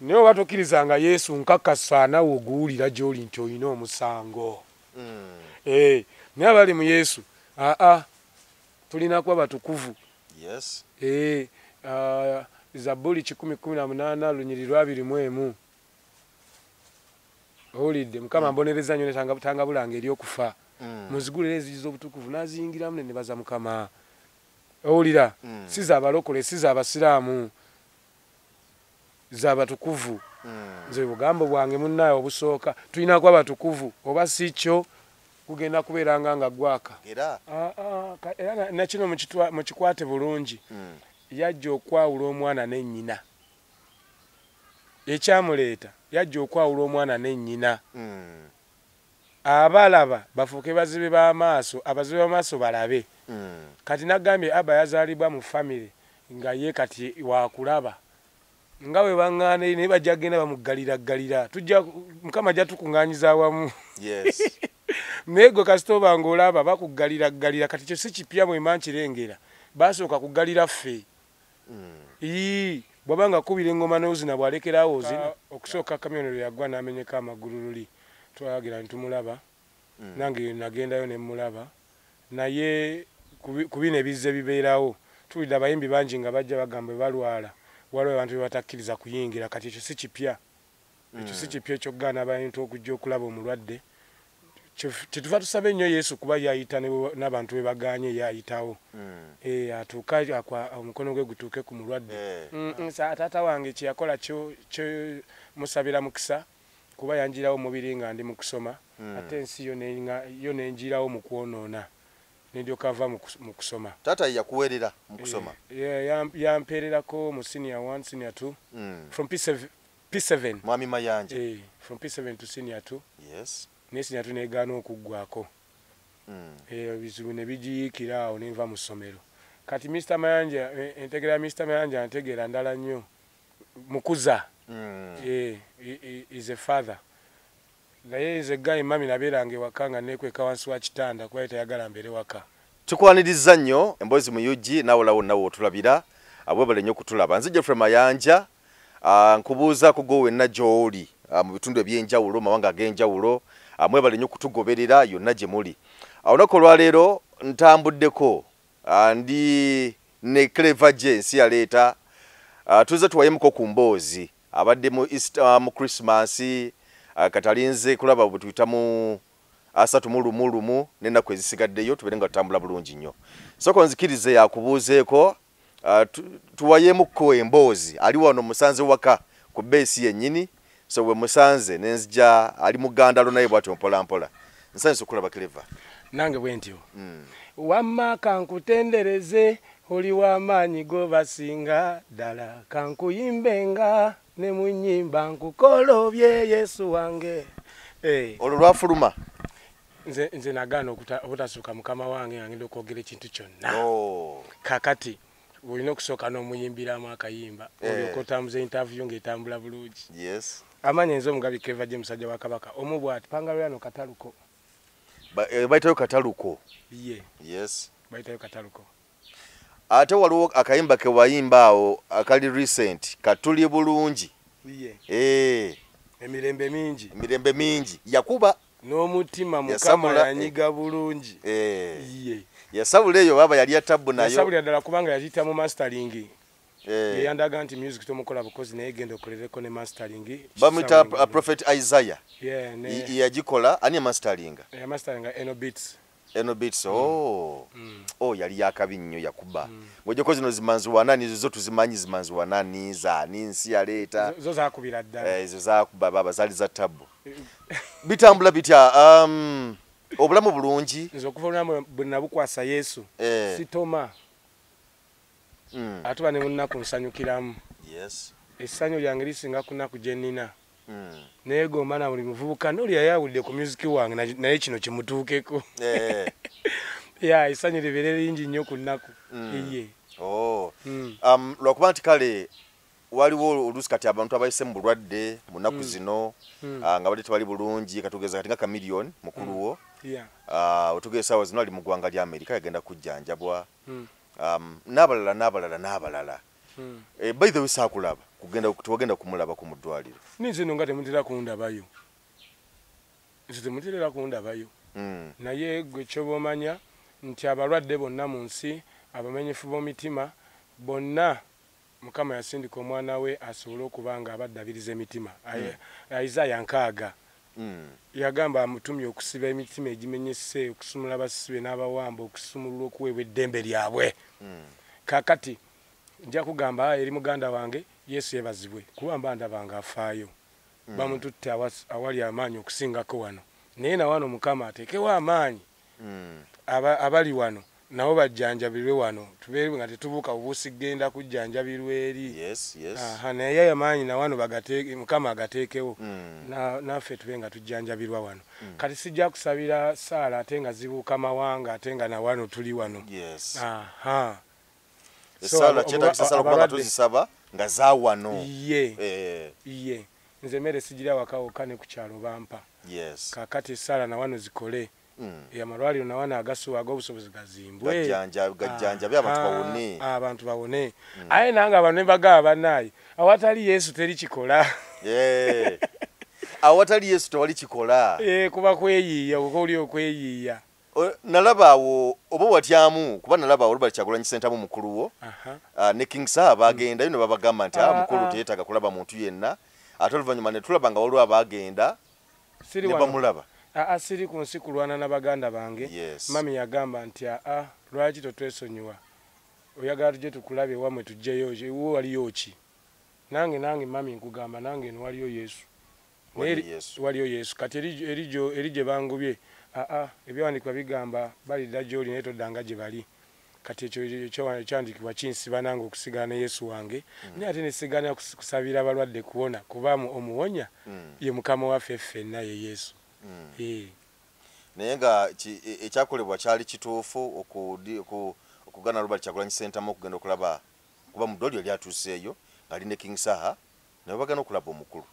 Naye oba tokkirizanga Yesu, nkakasa naawe oguwulira gy'oli nti olina omusango. Naye abali mu Yesu, aa, tulina kuba batukuvu. Zabbuli 118 lunyiri lwa 21. Owulidde? Mukama mbonereza nnyo ne tangabulanga eri okufa. Munzigulire enzigi z'obutukuvu, n'aziyingiramu ne nebaza Mukama. Owulira? Si z'abalokole, si z'abasiraamu, z'abatukuvu. Nze bugambo bwange munnaawe obusooka, tulina kuba batukuvu, oba si kyo kugenda kubeeranga nga gwaka. Era Era nakino mukikwate bulungi. Yajja okwawula omwana ne nnyina. Ekyamuleeta, yajja okwawula omwana ne nnyina. Abalaba bafuuke bazibe b'amaaso, abazibe b'amaaso balabe. Kati nagambye Abba yazaalibwa mu famire nga ye kati wakulaba nga bwe baŋŋaana eri, naye bajja kugenda bamuggalira tujja Mukama ajja tukuŋŋaanyiza awamu. Naye gwe kasita oba ng'olaba bakuggalira ggalira, kati kyo si kipya. Mwema nkirengera basooka kuggalira ffe. Ii, bw'aba nga akubira eŋŋoma n'ozina, bw'alekerawo ozina. Okusooka kamyoni lwe yagwa n'amenyeka amagulu, luli twagera ne tumulaba. Nange nagendayo ne mmulaba, naye ku bino ebizze bibeerawo, tuwulidde abayimbi bangi nga bajja bagamba bwe balwala waliwo abantu be batakkiriza kuyingira. Kati ekyo si kipya, ekyo si kipya ekyokugaana abantu okujja okulaba omulwadde. Kyetuva tusaba ennyo Yesu, kuba yayita n'abantu be bagaanye, ye ayitawo. Atuuka omukono gwe gutuuke ku mulwadde. Taata wange kyeyakola kyo musabira mukisa, kuba yanjirawo omubiri nga ndi mu kusoma. Ate ensi yo nenjirawo mu kwonoona, nendyoka ava mu kusoma. Taata ye yakuweerera mu kusoma? Yampeererako mu senior 1, senior 2. From P7, P7. Mwami Mayanja? From P7 to senior 2. Naye senior 2 negaana okuggwako. Ebizibu ne bigiyiikira awo, nenva mu ssomero. Kati Mr Mayanja, entegera ya Mr Mayanja ntegeera ndala nnyo, mukuza. Is a father, naye nze gaye mami nabeeranga ewaka nga nekweka wansi wa kitanda, kuba ye tayagala mbeere waka. Tukwaniriza nnyo emboozi mu UG, naawe olawo nawe otulabira, abwebale nnyo okutulaba. Nze Jeffrey Mayanja. Nkubuuzaako gwe wenna gy'oli mu bitundu ebyenjawulo, mawanga ag'enjawulo. Mwebale nnyo okutugoberera yonna gye muli. Olunaku olwaleero ntambuddeko, ndi ne Clever J nsi yaleeta. Tuzze tuwayemuko ku mboozi abadde mu Easter, mu Christmas. Kati alinze kulaba bwe tuyita mu 31 n'ennaku ezisigaddeyo tubeere nga tutambula bulungi nnyo. Sooka nzikirize yakubuuzeeko, tuwayeemukko emboozi. Ali wano musanze waka ku beesi yennyini, so bwe musanze nenzija ali mugandalo naye bwatyo mpola mpola. Nsanyusa okulaba Clever. Nange bwe ntyo. Wamma kankutendereze, oli w'amaanyi gobasinga ddala, kankuyimbenga ne mu nnyimba nkukolobye Yesu wange. Olwo lwafuluma? Nze nagaana obutasooka mukama wange nga ngenda okwogera ekintu kyonna. Oh. Kakati olina okusooka n'omuyimbiramu akayimba, olyoka otambuza interview ng'etambula bulungi. Amaanyi nze omugabi Clever J, musajja wa Kabaka omu bw'ati pangalwano kataluko. Bayitayo kataluko? Ye. Bayitayo kataluko. Ate waliwo akayimba ke wayimba awo akali recent, katuli bulungi. Ye. Emirembe mingi. Emirembe mingi yakuba. N'omutima Mukama Yasabula, yanyiga bulungi. Ye. Yasabula eyo baba yali yatabbu nayo. Yasabulira ddala kubanga yagiyita mu mastering. Yeyandaga nti music tomukola bukozi, naye genda okolereko ne mastering. Bamwita Sounding. Prophet Isaiah. Yeah, ne Yagikola ani masteringa? Ya masteringa Eno Beats. Eno Beats. Oh. Oh, yali yakabi nnyo yakuba. Ng'ojjako zino zimanzi wanani, zo tuzimanyi, zimanzi wanani zaani nsi yaleeta. Zo zakubira ddala. Ezo zakuba baba zaali za tabbu. Bitambula bitya? Obulamu bulungi? Nze okuva obulamu bwe nabukwasa Yesu, sitoma. Ate ba ne munaku nsanyukiramu. Essanyu lyange lisinga ku nnaku gye nnina. Neegomba na buli muvubuka n'oli yayawulidde ku music wange, naye kino kimutuukeko. Ya, essanyu libeere lingi nnyo ku nnaku. Iye. Oh. Lwakuba nti kale waliwo oluusi kati abantu abayise mu bulwadde mu nnaku zino, nga badde tebali bulungi, katugeza kati nga Chameleone mukulu wo. Otugeza essaawa zino ali mu ggwanga lya Amerika, yagenda kujjanjabwa. N'abalala n'abalala n'abalala. By the way, saakulaba. Kugenda tewagenda kumulaba ku muddwaliro. Ninze no nga temutera kundabayo. Nze temutera kundabayo. Naye gwe kyoba omanya nti abalwadde bonna mu nsi, abamenyefu b'omitima bonna, Mukama yasindika omwana we asobole okuba nga abaddabiriza emitima. Isaya 60 yagamba amutumye okusiba emitima egimenyese, okusumula abasibe n'abawamba, okusumulula okuweebwa eddembe lyabwe. Kaakati nja kugamba eri muganda wange, Yesu yebazibwe, kuba mba ndaba nga afaayo. Bamututte awali amaanyi okusingako wano, naye na wano Mukama ateekewo amaanyi. Abali wano nabo bajjanjabirwe wano, tubeere nga tetubuuka bubuusi kugenda kujjanjabirwa eri. Yes. Aha, naye amaanyi na wano Mukama agateekewo, naffe tube nga tujjanjabirwa wano. Kati sijja kusabira saala ate nga zibuuka mawanga, ate nga na wano tuli wano. Aha. So, Esaala kyetagisa saala kubanga tuzisaba nga zaawano. Ye. Ye nze emmere sigira waka wokka, ne ku kyalo bampa. Kaakati esaala na wano zikole. Amalwaliro na wano agasuwa ag'obusobozi gazimbwe. Gajjanjabe abantu bawone. Abantu bawone. Aye nange abantu ne bagamba, bannaaye, awatali Yesu teri kikola. Awatali Yesu tewali kikola. Kuba kweyiiya, oba oli okweyiiya. Nalaba awo oba watyamu, kuba nalaba awo Robert Kyagulanyi Ssentamu mukulu wo ne King Saha bagendayo ne babagamba nti mukulu teyeetaaga kulaba muntu yenna, ate oluvannyuma ne tulaba nga waliwo abagenda Siri ne wano. bamulaba. Aa, siri ku nsi kulwana na baganda bange. Mami yagamba nti, aa, lwaki totwesonyiwa, oyagala tujje tukulabe ewamwe, tujjeyo ki? Wo waliyo ki? Nange mami nkugamba, nange eno waliyo Yesu. Waliyo Naye Yesu. Waliyo Yesu. Kati eri gye bangubye, aa, ebyawandiikibwa bigamba balidda gy'oli naye toddanga gye bali. Kati ekyo ekyawandiikibwa kinsiba nange okusigala ne Yesu wange, naye ate nesigana kusabira abalwadde kuwona, kuba omuwonya ye Mukama waffe ffenna, ye Yesu. Naye nga ekyakolebwa kyali kituufu okugaana Robert Kyagulanyi Ssentamu okugenda okulaba, kuba mu ddwaliro yali atuuseeyo ng'ali ne King Saha, ne babagana okulaba omukulu?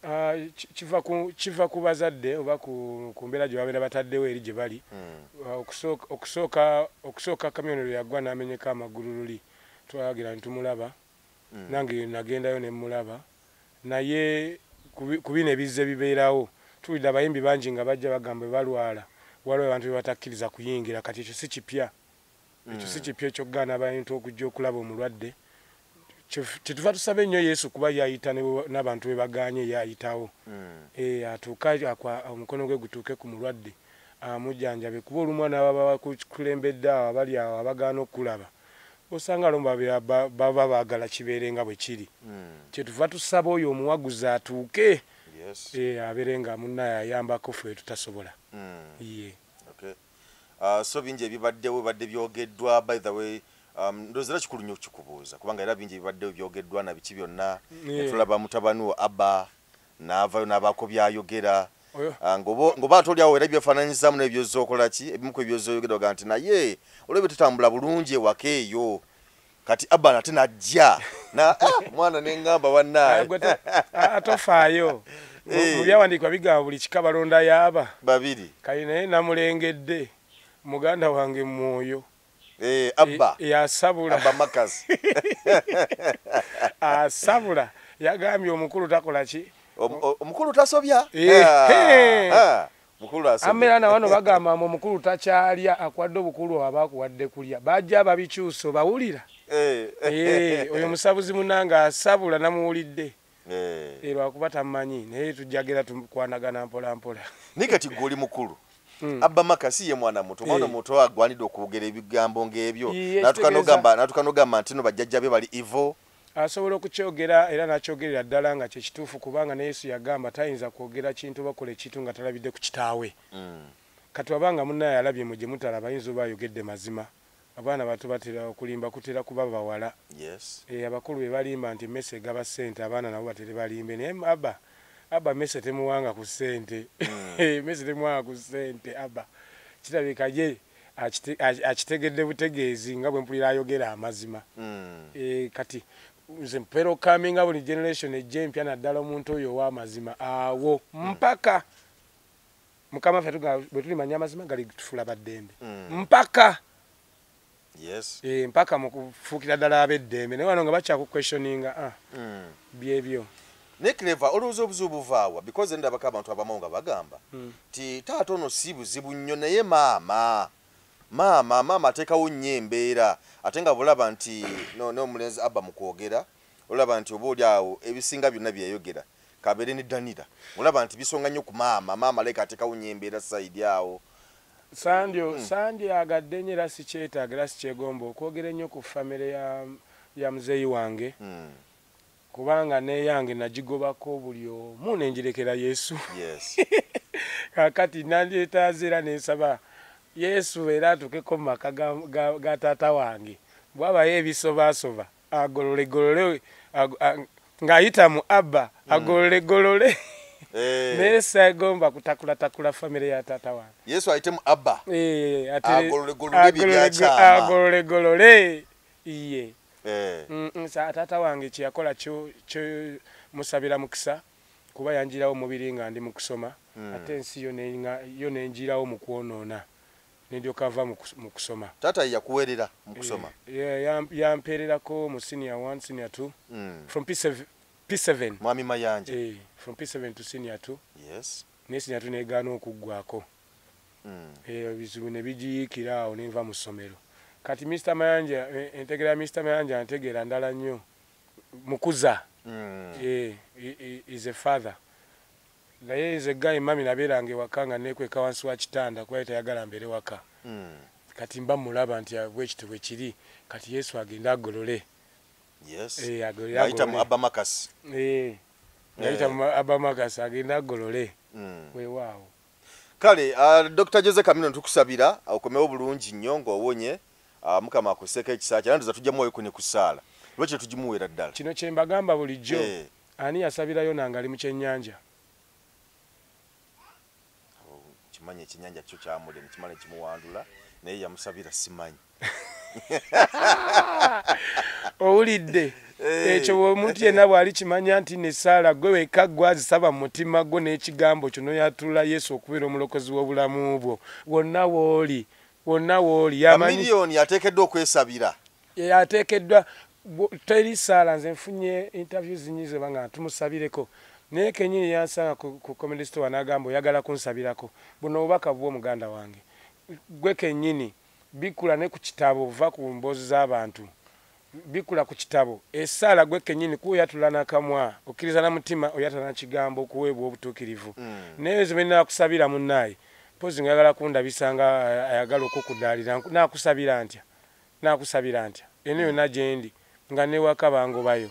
Ah, kiva ku bazadde oba ku mbeera gye babeera bataddewo eri gye bali. Ah, okusooka kamyoni lwe yagwa n'amenyeka amagulu, luli twagira ntumulaba. Nange nagendayo ne mulaba, naye ku bino ebizze bibeerawo, tuwulidde abayimbi bangi nga bajja bagamba bwe balwala waliwo abantu be batakkiriza kuyingira. Kati ekyo si kipya, ekyo si kipya ekyokugaana abantu okujja okulaba omulwadde. Kyetuva tusaba ennyo Yesu, kuba yayita n'abantu be bagaanye, yayitawo. Atuuka omukono gwe gutuuke ku mulwadde amujjanjabe, kuba olumu n'ababa bakulembedde awo abali awo abagaana okulaba, osanga olumu baba baagala kibeere nga bwe kiri. Kyetuva tusaba oyo omuwaguzi atuuke, abeere nga munnaye ayambako ffe tutasobola. Ye. Okay. So bingi ebibaddewo bibadde byogeddwa. By the way, ndowooza era kikulu nnyo okukikubuuza, kubanga era bingi ebibaddewo byogeddwa na biki byonna. Netulaba mutabani wo Abba n'avayo n'abaako byayogera. Oyo. Ng'oba ate oliawo era byefaananyizaamu n'ebyozza okola ki, ebimu ku ebyozza oyogera oga nti naye olwebyo tutambula bulungi ewaka eyo. Kati Abba nate najja na mwana neŋŋamba bannaaye. Gwe tofaayo. Mu byawandiikibwa bigamba buli kika balonda yaaba babiri. Kali naye namulengedde muganda wange mwoyo. Abba. Yasabula. Abba Makas. Asabula, yagambye omukulu takola ki? Omukulu tasobya. Mukulu asobya. Amera na wano bagamba mbu omukulu takyalya, akwadde obukulu aba akuwadde kulya, bajja babikyusa obawulira. Oyo musabuzi munange asabula, namuwulidde. Lwakuba tamanyi, naye tujjagera tukwanagana mpola mpola. Naye kati gwe oli mukulu. Abba Makasi ye mwana muto, omwana muto agwanidde okwogera ebigambo ng'ebyo? Ye, N'atuuka kitegeeza- n'atuuka n'ogamba nti no bajjajja be bali evil. Asobola okukyogera era n'akyogerera ddala nga kyekituufu, kubanga ne Yesu yagamba tayinza kwogera kintu oba kola ekintu nga talabidde ku kitaawe. Kati wabanga munnaye alabye mu gye mutalaba, ayinza oba ayogedde mazima. Abaana bato batera okulimba, kutera kuba bawala. Abakulu be balimba nti emmese egaba ssente, abaana nabo batere balimbe. Naye Abba mmese temuwanga ku ssente. Emmese temuwanga ku ssente. Abba kirabika ye akitegedde butegeezi nga bwe mpulira ayogera amazima. Kati nze mpeera okukaminga buli generation ejja empya, naddala omuntu oyo ow'amazima awo mpaka Mukama ffe tugamba bwe tulimanya amazima gali tufuula baddembe. Mpaka Yes. Mpaka mu kufuukira ddala ab'eddembe, naye wano nga bakyakuquestioninga byebyo. Naye Clever, olowooza obuzibu buvaawa? Because ndabako abantu abamu nga bagamba ti taata ono si buzibu nnyo, naye maama ateekawo nnyo embeera, ate nga bulaba nti n'omulenzi Abba mu kwogera olaba nti oba oli awo ebisinga byonna byeyayogera kabeere ne Danira, olaba nti bisonga nnyo ku maama leka ateekawo nnyo embeera side awo. Sandi agadde nnyo era sikyetaaga era sikyegomba okwogera ennyo ku famire ya muzeeyi wange, kubanga neyange nagigobako buli omu nenjirekera Yesu. Yes. Kakati nandyetaaze era nensaba Yesu era atuukeko mu maka ga taata wange, bwabayo ebisobaasoba agololegolole ng'ayita mu Abba agololegolole. Naye saagomba kutakulatakula famire ya taata wange. Yesu ayite mu Abba agololegolole iye. Taata wange kyeyakola kyo musabira mukisa, kuba yanjirawo mubiri nga ndi mu kusoma, ate ensi yo nenjirawo mu kwonoona, nendyoka ava mu kusoma. Taata yakuweerera mu kusoma? Yampeererako mu senior 1, senior 2, from P7. Mwami Mayanja. From P7 to senior 2. Yes. Ne senior 2 negaana okuggwako. Ebizibu ne bigiyiikira awo nenva mu ssomero. Kati Mr. Mayanja, entegera ya Mr. Mayanja ntegeera ndala nnyo. Mukuza. Is a father. Naye is a guy mami nabeeranga ewaka nga neekweka wansi wa kitanda kuba tayagala mbeere waka. Kati mba mulaba nti bwe kityo bwe kiri, kati Yesu agende agolole. Yes. Ayita mu Abba Makasi. Ayita mu Abba Makasi agende agolole. Weewaawo. Kale Dr. Jose Chameleone tukusabira okomewo bulungi nnyo ng'owonye, Mukama akusseeko ekisa kye, nandiza tujja muwayo ne ku ssaala. Lwaki tetugimuweera ddala? Kino kye mbagamba bulijjo. Ani yasabirayo nange ali mu kyennyanja? Kimanyi ekyennyanja kyo kyamulema, kimala kimuwandula, naye yamusabira simanyi. Owulidde ekyo omuntu yenna bw'ali kimanya nti n'essaala gwe wekka gwazisaba mu mutima gwo n'ekigambo kyo n'oyatula Yesu okubeera omulokozi w'obulamu bwo, wonna w'oli, wonna w'oli. Chameleone yateekeddwa okwesabira. Yateekeddwa teri ssaala. Nze nfunye interviews nnyingi nga tumusabireko, naye kennyini yansanga ku comedy store n'agamba oyagala kunsabirako. Buno obubaka bwo muganda wange, gwe kennyini bikkula ne ku kitabo, va ku mboozi z'abantu, bikkula ku kitabo essaala gwe kennyini kuoyatula n'akamwa, okkiriza na mutima, oyatula na kigambo okuweebwa obutuukirivu. Naye nze bwe nnaakusabira munnaaye, mpozi ng'ayagala kundabisa nga ayagala okukudaalira, naakusabira ntya? Naakusabira ntya? Eno yonna gye ndi nga newaka bangobayo.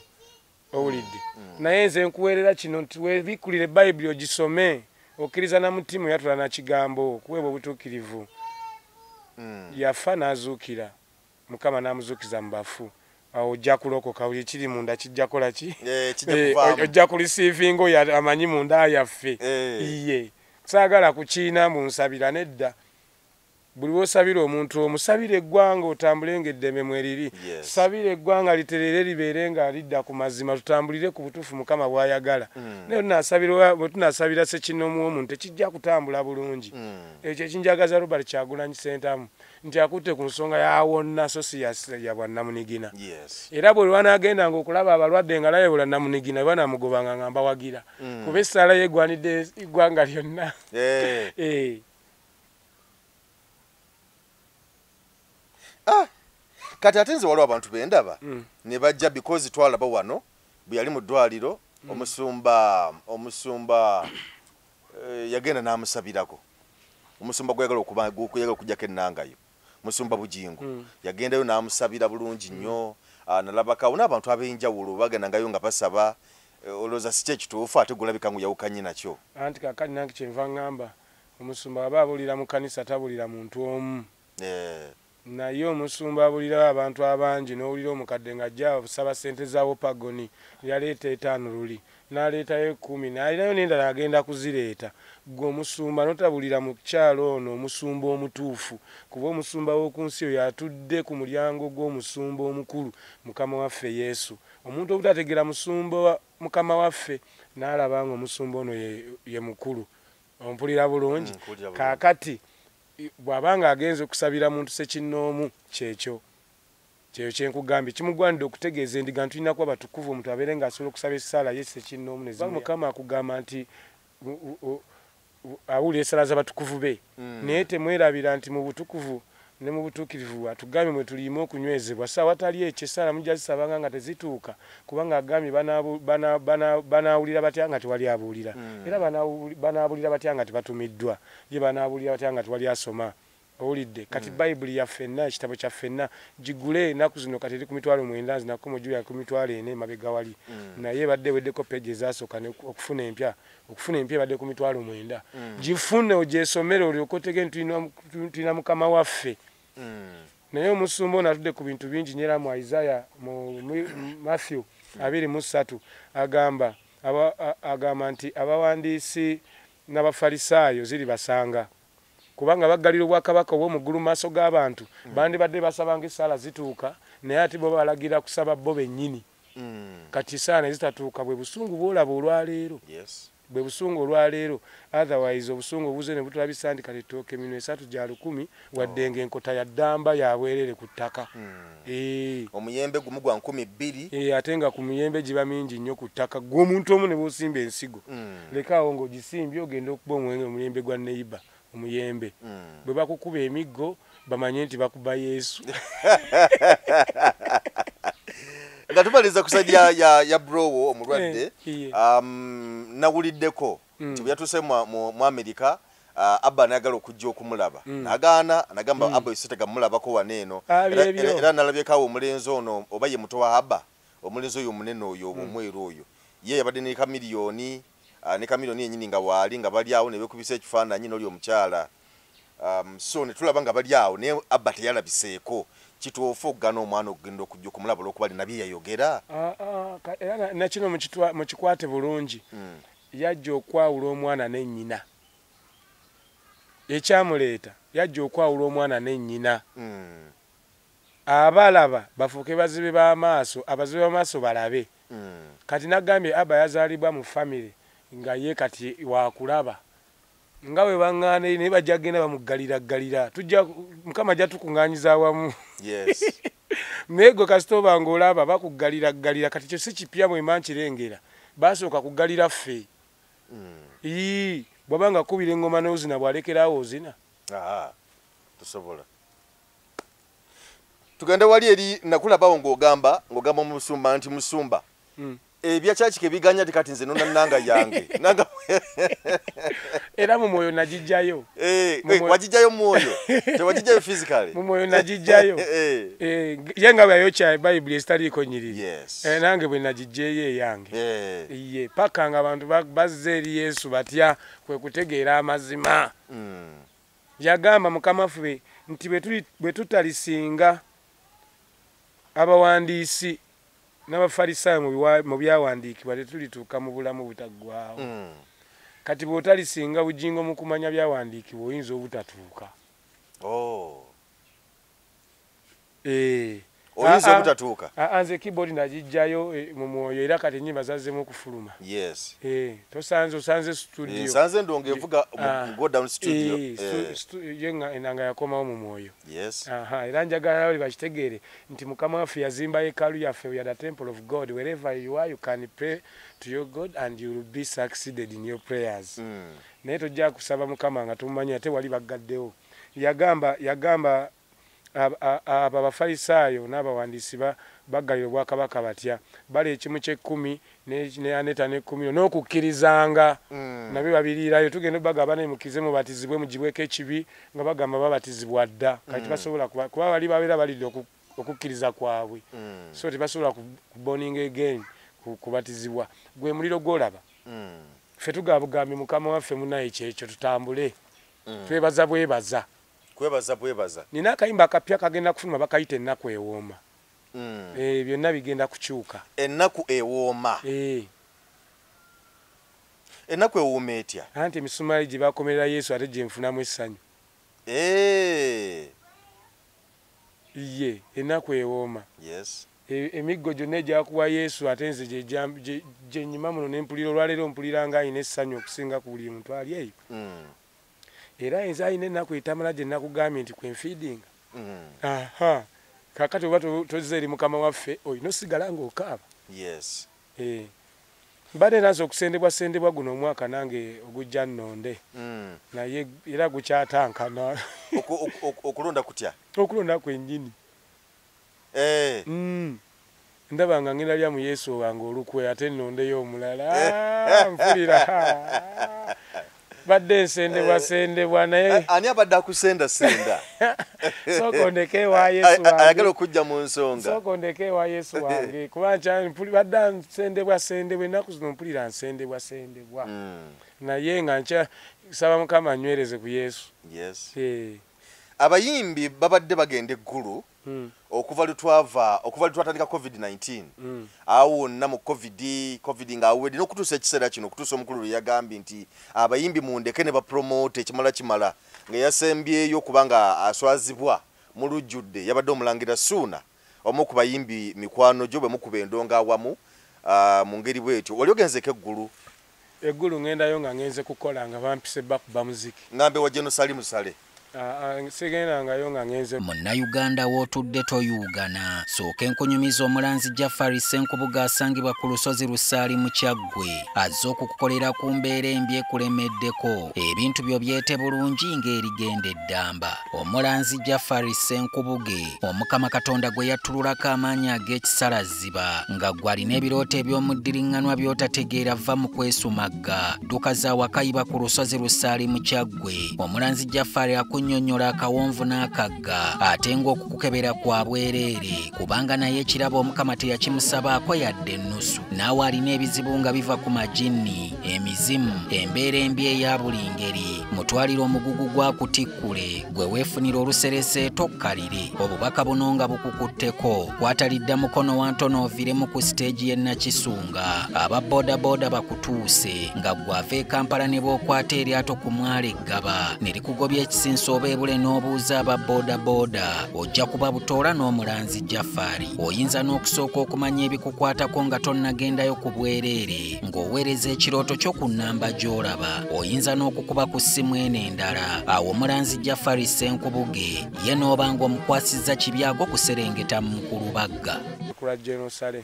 Owulidde? Naye nze nkuweerera kino nti weebikkulire Bayibuli ogisome, okkiriza na mutima, oyatula na kigambo okuweebwa obutuukirivu. Yafa n'azuukira, Mukama n'amuzuukiza mu bafu. Awo ojja kulokoka, buli kiri munda kijja kukola ki? Ojja kureceivinga oyo amanyi munda yaffe. Iye. Saagala kukiina mbu nsabira, nedda. Buli lw'osabira omuntu omusabira eggwanga otambule ng'eddembe mweriri. Sabira eggwanga literere libeere nga lidda ku mazima, tutambulire ku butuufu Mukama bw'ayagala. Naye bwe tunaasabira ssekinnoomu w'omuntu tekijja kutambula bulungi. Ekyo ekinjagaza Robert Kyagulanyi Ssentamu nti akutte ku nsonga ya wonna so si ya bwannamunigina. Era bwe lwanaagendanga okulaba abalwadde nga laye bwannamunigina banamugobanga nga mbawagira. Kuba essaala ye egwanidde eggwanga lyonna. Kati ate nze waliwo abantu bendaba ne bajja because twalaba wano bwe yali mu ddwaliro, omusumba yagenda n'amusabirako. Omusumba gweyagala okuggyako ennangayo, musumba Bujingo, yagendayo n'amusabira bulungi nnyo. Nalabakawo n'abantu ab'enjawulo bagendangayo nga basaba. Olowooza si kye kituufu ate gulabika ng'oyawukanye nakyo? Anti kaakati nange kyenva ŋŋamba omusumba aba abuulira mu kkanisa tabuulira muntu omu. Naye omusumba abulirawo abantu abangi, n'owulira omukadde ng'ajja osaba ssente za Wopagoni, yaleeta 5 luli, n'aleetayo 10, n'alinayo n'endala agenda kuzireeta. Ggwe omusumba n'otabulira mukyalo ono omusumba omutuufu, kuba omusumba w'oku nsi oyo atudde ku mulyango gw'omusumba omukulu, Mukama waffe Yesu. Omuntu obutategeera musumba Mukama waffe n'alaba ng'omusumba ono ye mukulu. Ompulira bulungi? Kaakati bw'abanga agenze okusabira muntu ssekinnoomu kyekyo. Kyeyo kyenkugambye, kimugwanidde okutegeeza endiga nti tulina kuba batukuvu, omuntu abeere ng'asobola okusaba essaala ye ssekinnoomu ne Mukama akugamba nti awulira essaala z'abatukuvu be. Naye temwerabira nti mu butukuvu ne mu butuukirivu atugambye mwe tulimu okunywezebwa. So awatali ekyo essaala mujja zisabanga nga tezituuka, kubanga agambye banaawulira batya nga tewali abuulira, era banaabulira batya nga tebatumiddwa, ye banaabuulira batya nga tewali asoma. Owulidde? Kati Bayibuli yaffenna, ekitabo kyaffenna, gigule ennaku zino kati eri ku 90,000, nzinako mujulira ku 40,000 emabega wali, naye ebadde eweddeko peegi ezasooka okufuna empya, okufuna empya ebadde ku 90,000. Gifune ogyesomere olyoke otegere nti tulina Mukama waffe. Naye omusumba ono atudde ku bintu bingi nnyo, era mu Isaya, mu Matthew 23 agamba nti abawandiisi n'Abafalisaayo ziri basanga, kubanga baggalira obwakabaka obw'omu ggulu mu maaso g'abantu. Bandibadde basabanga essaala zituuka, naye ate bo balagira kusaba bo bennyini. Kati essaala ne zitatuuka, bwe busungu bw'olaba olwaleero. Bwe busungu olwaleero. Otherwise obusungu obuze ne butulabisa nti kati ettooke eminwe 3 gya 1000, wadde ng'enkota ya ddamba ya bwerere ku ttaka. Omuyembe gumu gwa 2,000. Ate nga ku miyembe giba mingi nnyo ku ttaka, gwe omuntu omu ne bw'osimba ensigo, lekaawo ng'ogisimbye ogenda okuba omuyembe gwa neighbor, omuyembe. Bwe bakukuba emiggo bamanye nti bakuba Yesu. Nga tumaliriza kusajja ya browo omulwadde, nawuliddeko nti bwe yatuuse mu Amerika, Abba n'ayagala okujja okumulaba, n'agaana, n'agamba Abba yose tegamulabako wano eno. Era nalabyeko awo omulenzi ono, oba ye muto wa Abba, omulenzi oyo omunene oyo, omweru oyo, ye yabadde ne Kamiliyoni, ne Kamiliyoni yennyini nga waali, nga bali awo ne beekubisa ekifaananyi n'oli omukyala. So ne tulaba nga bali awo, naye Abba teyalabiseeko. Kituufu okugaana omwana okugenda okujja okumulaba olw'okuba alina bye yayogera? Era nakino mukikwate bulungi. Yajja okwawula omwana ne nnyina. Ekyamuleeta, yajja okwawula omwana ne nnyina. Abalaba bafuuke bazibe b'amaaso, abazibe b'amaaso balabe. Kati nagambye Abba yazaalibwa mu famire nga ye kati wakulaba, nga bwe baŋŋaana eri, naye bajja kugenda bamuggaliraggalira. Tujja Mukama ajja tukuŋŋaanyiza awamu. Naye gwe kasita oba ng'olaba bakuggaliraggalira, kati kyo si kipya bwe mba nkirengera. Baasooka kuggalira ffe. Ii, bw'aba nga akubira eŋŋoma n'ozina, bw'alekeraawo ozina. Tosobola. Tugende wali eri, nakulabawo ng'ogamba omusumba nti musumba, ebya kyaki kebiganya ti kati nze nona nanga yange. Nanga Era mu mwoyo nagijjayo. Wagijjayo mu mwoyo? Tewagijjayo physically? Mu mwoyo nagijjayo. Ye nga bwe yayokya Bayibuli ezitaliiko nnyiriri. Nange bwe nagiggyeyo eyange. Ye, paka nga abantu bazze eri Yesu batya kwe kutegeera amazima. Yagamba Mukama waffe nti bwe tutalisinga abawandiisi n'Abafalisaayo mu byawandiikibwa, tetulituuka mu bulamu butaggwaawo. Kati bw'otalisinga Bugingo mu kumanya byawandiikibwa, oyinza obutatuuka. Oyinza obutatuuka? Nze keyboard nagiggyayo mu mwoyo, era kati ennyimba zazzeemu okufuluma. Tosanze, osanze studio. Nsanze ndongo evuga mu Go Down Studio. Ye nga enanga yakomawo mu mwoyo. Era njagala bali bakitegeere nti Mukama waffe yazimba yeekaalu yaffe. We are the temple of God. Wherever you are, you can pray to your God and you will be succeeded in your prayers. Naye tojja kusaba Mukama nga tomumanyi, ate wali baggaddewo. Yagamba abo Abafalisaayo n'abawandiisi baggalira obwakabaka batya, bali ekimu ky'ekkumi ne aneta n'ekkumi n'okukkirizanga nabyo babiriirayo. Tugenda bagamba naye mukkirize mubatizibwe mugibweko ekibi, nga bagamba babatizibwa dda. Kati tebasobola kuba bali babeera balidde okukkiriza kwabwe. So tebasobola kuboninga again kubatizibwa. Gwe muliro gw'olaba. Ffe tugabugambye Mukama waffe munnaye kyekyo, tutambule. Twebaza bwebaza. Kwebaza bwebaza. Nina akayimba akapya kagenda kufuluma, bakayita Ennaku Ewooma. Byonna bigenda kukyuka. Ennaku Ewooma. Ennaku ewooma etya? Anti emisumaali gye bakomerera Yesu ate gye nfunamu essanyu. Ye ennaku ewooma. Emiggo gyonna egyakuwa Yesu ate nze gye nnyima muno ne mpulira olwaleero, mpulira nga alina essanyu okusinga ku buli muntu ali eyo. Era nze alina ennaku etamala gye nakugambye nti kwenfiidinga. Aha. Kakati oba tozze eri mukama waffe olina osigala ng'okaaba. Yes. Mbadde nanze okusendebwa sendebwa guno omwaka nange ogujja nnonde. Naye era gukyatankana. Okulonda kutya? Okulonda kwennyini. Ndaba nga ngenda lya mu Yesu wange olukwe ate nnondeyo omulala. Mpulira. Badde nsendebwa sendebwa naye. Ani abadde akusenda senda? Sooka ondeke ewa Yesu wange. Ayagala okujja mu nsonga. Sooka ondeke ewa Yesu wange. Kuba badde nsendebwa sendebwa ennaku zino mpulira nsendebwa sendebwa. Naye nga nkya saba Mukama annywereze ku Yesu. Yes. Abayimbi babadde bagenda eggulu okuva lwe twatandika COVID-19. Awo wonna mu COVID ng'awedde n'okutuusa ekiseera kino, okutuusa omukulu lwe yagambye nti abayimbi mundeke ne bapromote ekimala kimala, nga yasembyeyo kubanga aswazibwa mu lujjudde yabadde omulangira Suuna, omu ku bayimbi mikwano gyo bwe mukuba endongo awamu mu ngeri bwetyo. Wali ogenzeko eggulu? Eggulu ngendayo nga ngenze kukola, nga bampise bakuba muziki. Ngambe wa General Salim Saleh. Sigendangayo nga ngenze. Munnayuganda w'otudde toyuugana, sooka enkunyumiza omulanzi Jafari Ssenkubuga asangibwa ku lusozi Lusaali mu Kyaggwe, azze okukukolera ku mbeera embi ekulemeddeko, ebintu byo byete bulungi ng'erigenda eddamba. Omulanzi Jafari Ssenkubuge, Omukama Katonda gwe yattululako amaanyi ag'ekisalaziba, nga gwe alina ebirooto eby'omuddiriŋŋanwa by'otategeera, va mu kwesumagga, dduka za wakayiba ku lusozi Lusaali mu Kyaggwe. Omulanzi Jafari akunnyonnyola akawonvu n'akagga, ate ng'okukukebera kwa bwereere, kubanga naye ekirabo Omukama teyakimusabaako yadde ennusu. Naawe alina ebizibu nga biva ku majinni, emizimu, embeera embi eya buli ngeri, mutwalire omugugu gwa kutikkule, gwe weefunira oluserese tokkalire. Obubaka buno nga bukukutteko, kwatalidda mukono wa ntono oviremu ku siteegi y'e Nakisunga, aba boodabooda bakutuuse, nga gw'ava e Kampala ne bw'okwata eryato ku mwalo eggaba ne likugobya ekisinso oba ebule n'obuuza aba boodabooda, ojja kuba butoola n'omulanzi Jafari. Oyinza n'okusooka okumanya ebikukwatako nga tonnagendayo ku bwereere, ng'oweereza ekirooto kyo ku nnamba gy'olaba. Oyinza n'okukuba ku ssimu eno endala. Awo omulanzi Jafari Ssenkubuge ye n'oba ng'omukwasizza kibyago kuserengeta mu Mukulubagga. Kulwa General Saleh.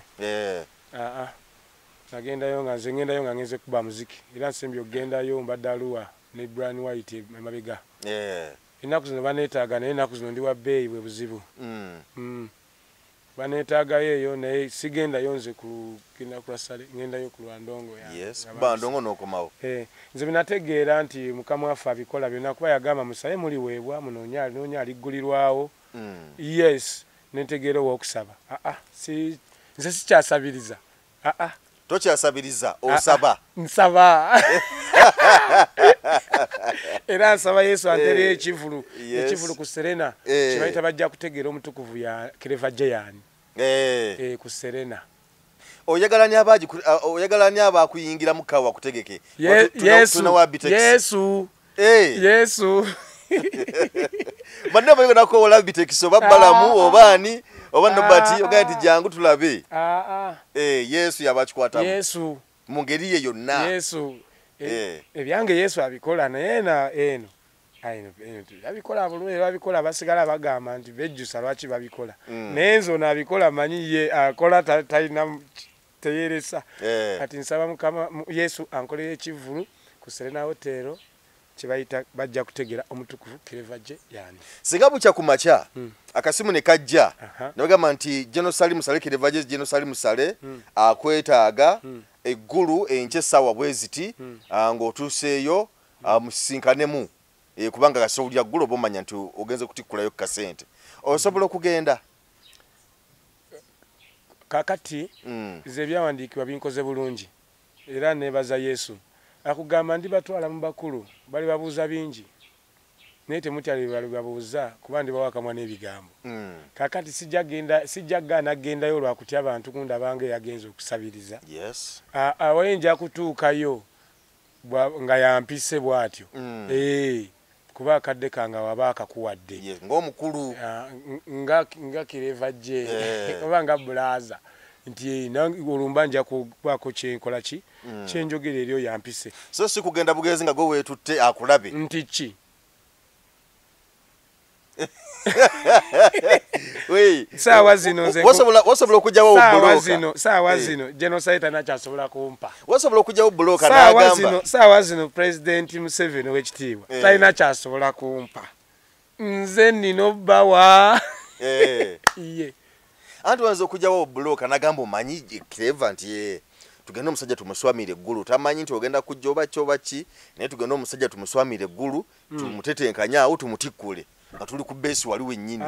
Nagendayo nga nze ngendayo nga ngenze kuba muziki, era nsembye okugendayo mbadde Arua ne Brian White emabega. Ennaku zino baneetaaga, naye ennaku zino ndi wa bbeeyi, bwe buzibu. Baneetaagayo eyo, naye sigendayo nze kugenda ku lwa Saleh, ngendayo ku lwa ndongo yange. Yes, kuba ndongo n'okomawo. Nze binategeera nti Mukama waffe abikola byonna, kuba yagamba musabe muliweebwa, munoonya noonya aliggulirwawo. Yes, nentegeera ow'okusaba. Si nze sikyasabiriza. Tokyasabiriza, osaba. Nsaba, era nsaba Yesu antereyo ekivulu, ekivulu ku Serena kibayita bajja kutegeera omutukuvu ya Clever Jeyani ku Serena. Oyagala ani abakuyingiramu kawa kutegeke? Yesu. Yesu. Yesu. Banne bayogerako Bitex oba Balamu oba ani oba Nobati, ogaa nti jangu tulabe. Yesu yabakikwatamu. Yesu. Mu ngeri ye yonna. Yesu. Ebyange Yesu abikola, naye na eno abikola bulungi, babikola basigala bagamba nti bejjusa lwaki babikola. Naye nze ono abikola manyi ye akola talina teyeresa. Kati nsaba Mukama Yesu ankolere ekivvulu ku Serena Hotel kibayita bajja kutegera omutukuvu Clever J yani. Singa bukya ku makya akasimu ne kajja ne bagamba nti General Salim Saleh, Clever J, General Salim Saleh akwetaaga eggulu enkya essaawa bwe ziti, ng'otuuseeyo musisinkanemu, kubanga kasowulya ggulu oba omanya nti ogenze kutikkulayo ku kasente, osobola okugenda? Kakati nze ebyawandiikibwa binkoze bulungi, era nebaza Yesu akugamba ndibatwala mu bakulu, bali babuuza bingi, naye temutya bye babuuza, kuba ndibawa akamwa n'ebigambo. Kakati sijja genda, sijja gaana gendayo lwakutya abantu kundaba nga eyagenza okusabiriza. Awaye nja kutuukayo nga yampise bw'atyo. Kuba akadde kange waba akakuwadde. Yes, ng'omukulu. Nga Clever J oba nga bulaza nti olumba nja kubaako kyenkola ki kyenjogera eri oyo yampise. So si kugenda bugenzi nga gwe weetutte akulabe. Nti ki? Saawa zino nze wasobola okugyawo buloka. Saawa zino genocide tanakyasobola kumpa. Wasobola okugyawo buloka n'agamba. Saawa zino President Museveni ow'ekitiibwa talina kyasobola kumpa. Nze nina obbawa. Ye. Anti wanza okugyawo buloka n'agamba omanyi Clever nti tugende omusajja tumuswamire eggulu, tamanyi nti ogenda kujja oba ki oba ki, naye tugende omusajja tumuswamire eggulu tumutetenkanye awo tumutikkule nga tuli ku beesi wali wennyini.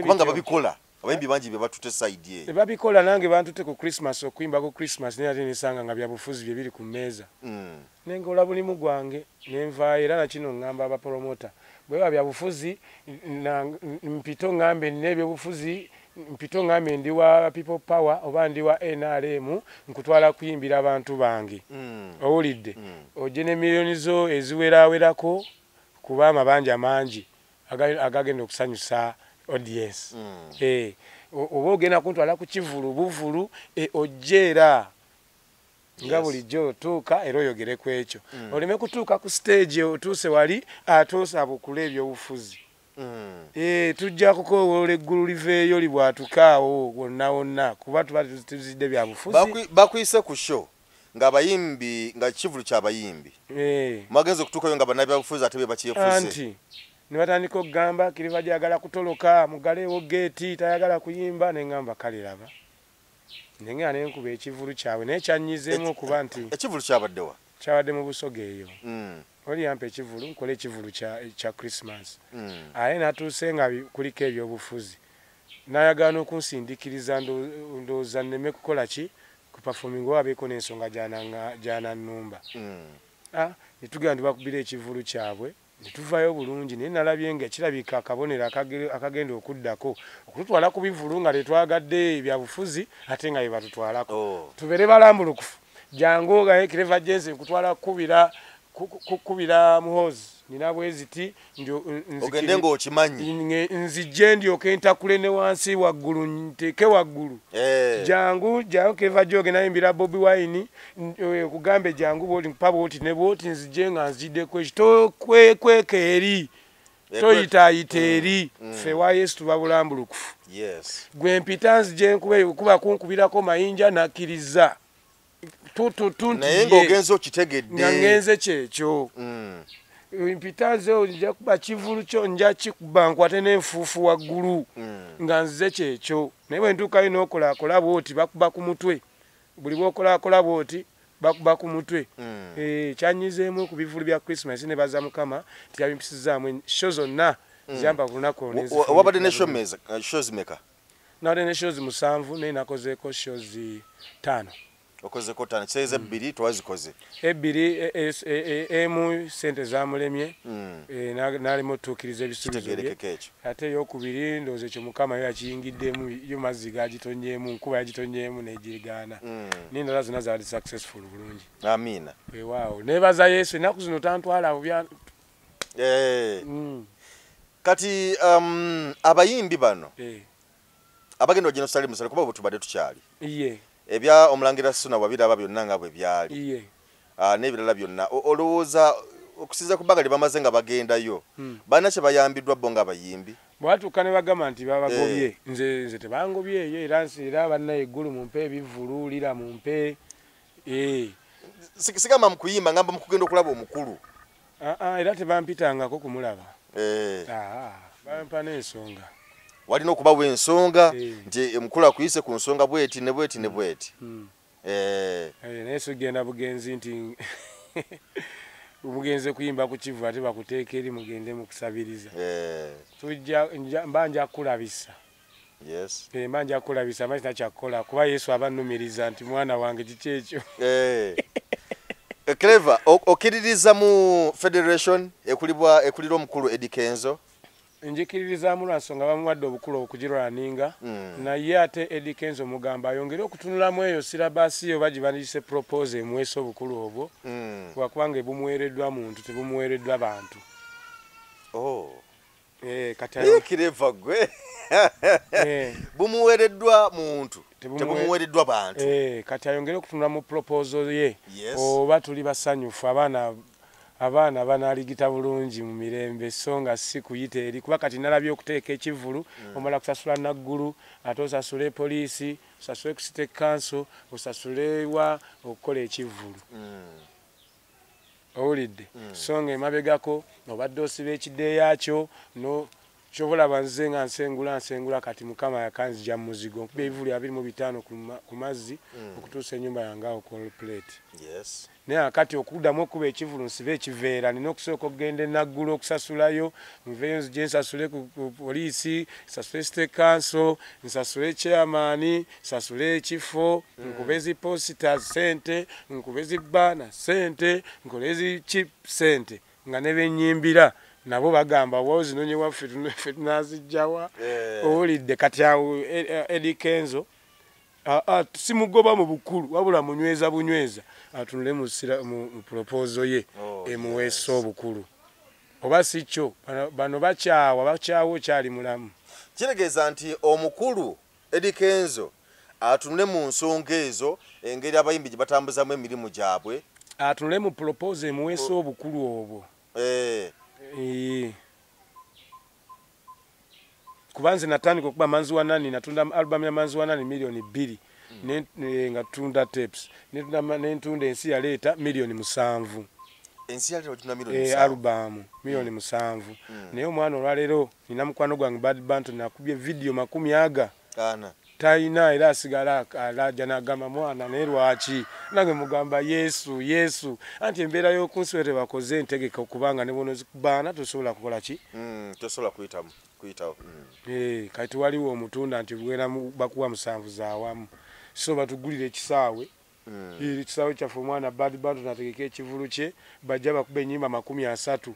Kubanga babikola abayimbi bangi be batute side eyo babikola. Nange bantute ku Christmas okuyimba ku Christmas, naye ate nesanga nga byabufuzi bye biri ku mmeeza. Nengola bulimu gwange nenvaayo. Era nakino ŋŋamba abapromota bwe baba byabufuzi mpito ŋŋambe nina ebyobufuzi, mpito ŋŋambe ndi wa People Power oba ndi wa NRM, nkutwala kuyimbira abantu bange. Owulidde? Ojje ne miliyoni zo eziwerawerako kuba amabanja mangi agagenda okusanyusa audience. Oba ogenda kuntwala ku kivulu buvulu, ojje era nga bulijjo otuuka era oyogere ku ekyo. Oleme kutuuka ku stage otuuse wali ate osabukule ebyobufuzi. Tujja kukoowoola eggulu liveeyo libwatukaawo wonna wonna kuba tuba tuzidde byabufuzi. Bakuyise ku show ng'abayimbi nga kivulu ky'abayimbi. Mwagenze okutuukayo nga bannabyabufuzi ate be bakyefuze. Anti ne batandika okugamba Clever gyagala kutoloka, mugalewo geeti, tayagala kuyimba. Ne ŋŋamba kale laba. Nengera ne nkuba ekivulu kyabwe, naye kyannyizeemu okuba nti ekivulu kyabaddewa? Kyabadde mu Busoga eyo. Oli yampa ekivulu, nkole ekivulu kya Christmas. Aye natuuse nga kuliko ebyobufuzi. Nayagala n'okunsindikiriza ndowooza nneme kukola ki kuperforming oba abeeko n'ensonga gy'anannumba. Ne tugenda ne bakubira ekivulu kyabwe ne tuvaayo bulungi, naye nalabye nga kirabika akabonero akagenda okuddako okututwala ku bivulu nga tetwagadde byabufuzi ate nga bye batutwalako. Tubeere balambulukufu. Jangu ogaye Clever Jensen nkutwala kukubira Muhoozi nina bweziti ogende ng'okimanyi nzijje ndyoke ntakule ne wansi waggulu nteeke waggulu. Jangu jangu Clever Joe ogenda yimbira Bobi Wine kugambe jangu bw'oti mpa bw'oti ne bw'oti nzijje nga nziddeko ekyo. Tokwekweka eri, toyitaayita eri, ffe wa Yesu tuba bulambulukufu. Gwe mpita nzijje nkube kuba kunkubirako mayinja nakkiriza. Naye ng'ogenze okitegedde. Nga ngenze kyekyo. Mpita nze nja kuba kivulu kyo nja kikuba nkwate n'enfuufu waggulu nga nzize kyekyo. Naye bwe ntuukayo n'okolaakola bw'oti bakuba ku mutwe. Buli bw'okolaakola bw'oti bakuba ku mutwe. Kyannyizeemu ku bivulu bya Christmas ne baza Mukama nti yabimpisizaamu show zonna ziyamba ku lunaku olwo. Wabadde ne shows meka? Nabadde ne shows 7 naye nakozeeko shows 5. Okozeko 5 kiseeza 2 twazikoze. Ebbiri emu sente zamulemye n'alema otuukiriza ebisuubizo bye. Ate eyokubiri ndowooza ekyo Mukama yo yakiyingiddemu, yo mazzi gagitonyeemu, nkuba yagitonyeemu n'egigaana. N'endala zonna zaali successful bulungi. Amiina. Weewaawo neebaza Yesu ennaku zino tantwala bya. Kati abayimbi bano abagenda ogenda Musale kuba bwe tubadde tukyali. Ebya omulangira Suna wabiraba byonna nga bwe byali. N'ebirala byonna. Olowooza okusinziira ku bbanga lye bamaze nga bagendayo, balina kye bayambiddwa bo ng'abayimbi? Bwatuuka ne bagamba nti babagobye, nze tebangobyeyo era era bannaye eggulu mumpe ebivvulu, lira mumpe. Sigamba mu kuyimba, ngamba mu kugenda okulaba omukulu. Era tebampitangako kumulaba. Bampa n'ensonga. Walina okubawa ensonga nti omukulu akuyise ku nsonga bweti ne bweti ne bweti. Naye sigenda bugenzi nti mugenze kuyimba ku kivu ate bakuteeka eri mugende mu kusabiriza. Tujja mba nja kulabisa. Mba nja kulabisa manyi takyakukola kuba Yesu aba nnumiriza nti mwana wange kiki ekyo. Clever, okkiririza mu federation ekulira omukulu Eddy Kenzo? Njikiririzaamu lwa nsonga bamuwadde obukulu okugirwaninga, naye ate Eddy Kenzo mugamba ayongere okutunulamu eyo syllabus yo bagibandise propose emuweesa obukulu obwo, lwakubanga ebumuweereddwa muntu tebumuweereddwa bantu. Kati Clever gwe. Bumuweereddwa muntu tebumuweereddwa bantu. Kati ayongere okutunula mu proposal ye. Oba tuli basanyufu abaana Abaana banaaligita bulungi mu mirembe, so nga si kuyita eri, kuba kati nalabye okuteeka ekivvulu, omala kusasula naggulu, ate osasule poliisi, osasule ku city council, osasule wa okukola ekivvulu. Owulidde? So nga emabegako obadde osiba ekideeya kyo no kyobalaba nze nga nsengula kati Mukama yakanzija mu muzigo, nkuba ebivvulu 25 ku mazzi okutuusa ennyumba yange awo ku plate. Yes. Naye kati okuddamu okuba ekivvulu nsibe ekiveera, nina okusooka okugenda enaggulu okusasulayo, nveeyo nzije nsasule ku poliisi, nsasule city council, nsasule chairman, nsasule ekifo, nkube zi posita ssente, nkube zi banner ssente, nkole zi chip ssente, nga ne bennyimbira nabo bagamba wa zinonye waffe ffe tunazijjawa. Owulidde? Kati awo Eddy Kenzo simugoba mu bukulu, wabula munyweza bunyweza atunule mu proposal ye emuweesa obukulu, oba si kyo bano bakyawa okyali mulamu. Kitegeeza nti omukulu Eddy Kenzo atunule mu nsonga ezo, engeri abayimbi gye batambuzamu emirimu gyabwe, atunule mu proposal emuweesa obukulu obwo. Kuba nze natandika okuba Manzi wa Nani, natunda album ya Manzi wa Nani 2 millioni nga tunda tapes, nentunda Ensi Yaleeta 7 millioni. Ensi Yaleeta otunda 7 millioni? Album 7 millioni. Naye omwana olwaleero nina mukwano gwange Bad Bantu, nakubye video 40 talina, era asigala alaja n'agamba mwana naye lwaki, nange mugamba Yesu Yesu, anti embeera y'oku nsi we tebakoze entegeka okubanga ne bw'onozikubaana tosobola kukola ki? Tosobola kuyitawo. Kati waliwo omutunda nti bwera bakuwa 7 zaawamu, so batugulira ekisaawe. Ekisaawe kyaffe omwana Bad Bantu nategeka ekivulu kye, bajja bakuba ennyimba 30.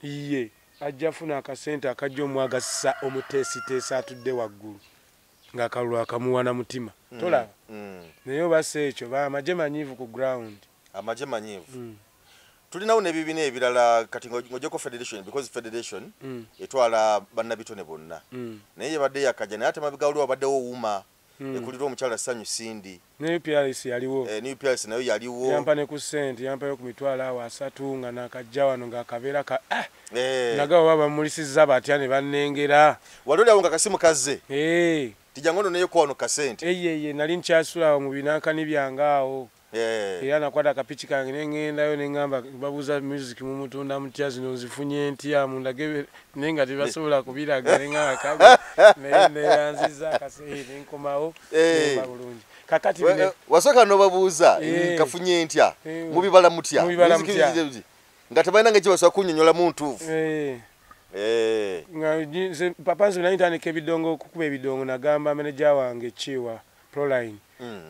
Iye ajja funa akasente akajja omwagasisa omuteesiteesi atudde waggulu ng'akalulu akamuwa na mutima. Tolaba? Naye oba si ekyo, amagye manyiivu ku ground. Amagye manyiivu. Tulinawo n'ebibiina ebirala kati ng'ogyeko federation, because federation etwala bannabitone bonna, naye yabadde yakajja, naye ate mabega waliwo wabaddewo UMA ekulirwa omukyala Sanyu Cindy. Ne UPRS yaliwo. Ne UPRS nayo yaliwo. Yampa ne ku ssente, yampayo ku 30,000 nga nakajja wano ng'akabeera ka nagabo baba bamulisizza batya ne bannengera. Wali oli awo nga kasimu kazze. Tijja ngono naye kwano kasente. Eye nali nkyasula awo mu binankani byange awo. Era nakwata akapiki kange ne ŋŋendayo ne ŋŋamba babuuza music mumutunda mutya, zino nzifunye ntya mundage, naye nga tebasobola kubiraga, ne ŋŋamba kale naye neeyanzizza akaseera ne nkomawo nemba bulungi. Kakati wasooka n'obabuuza kafunye ntya, mubibala mutya, nga tebalina ngeri gye basobola kunnyonnyola mu ntuufu. Nga papa nze nali ntandika ebidongo, okukuba ebidongo, nagamba maneja wange Kiwa Proline,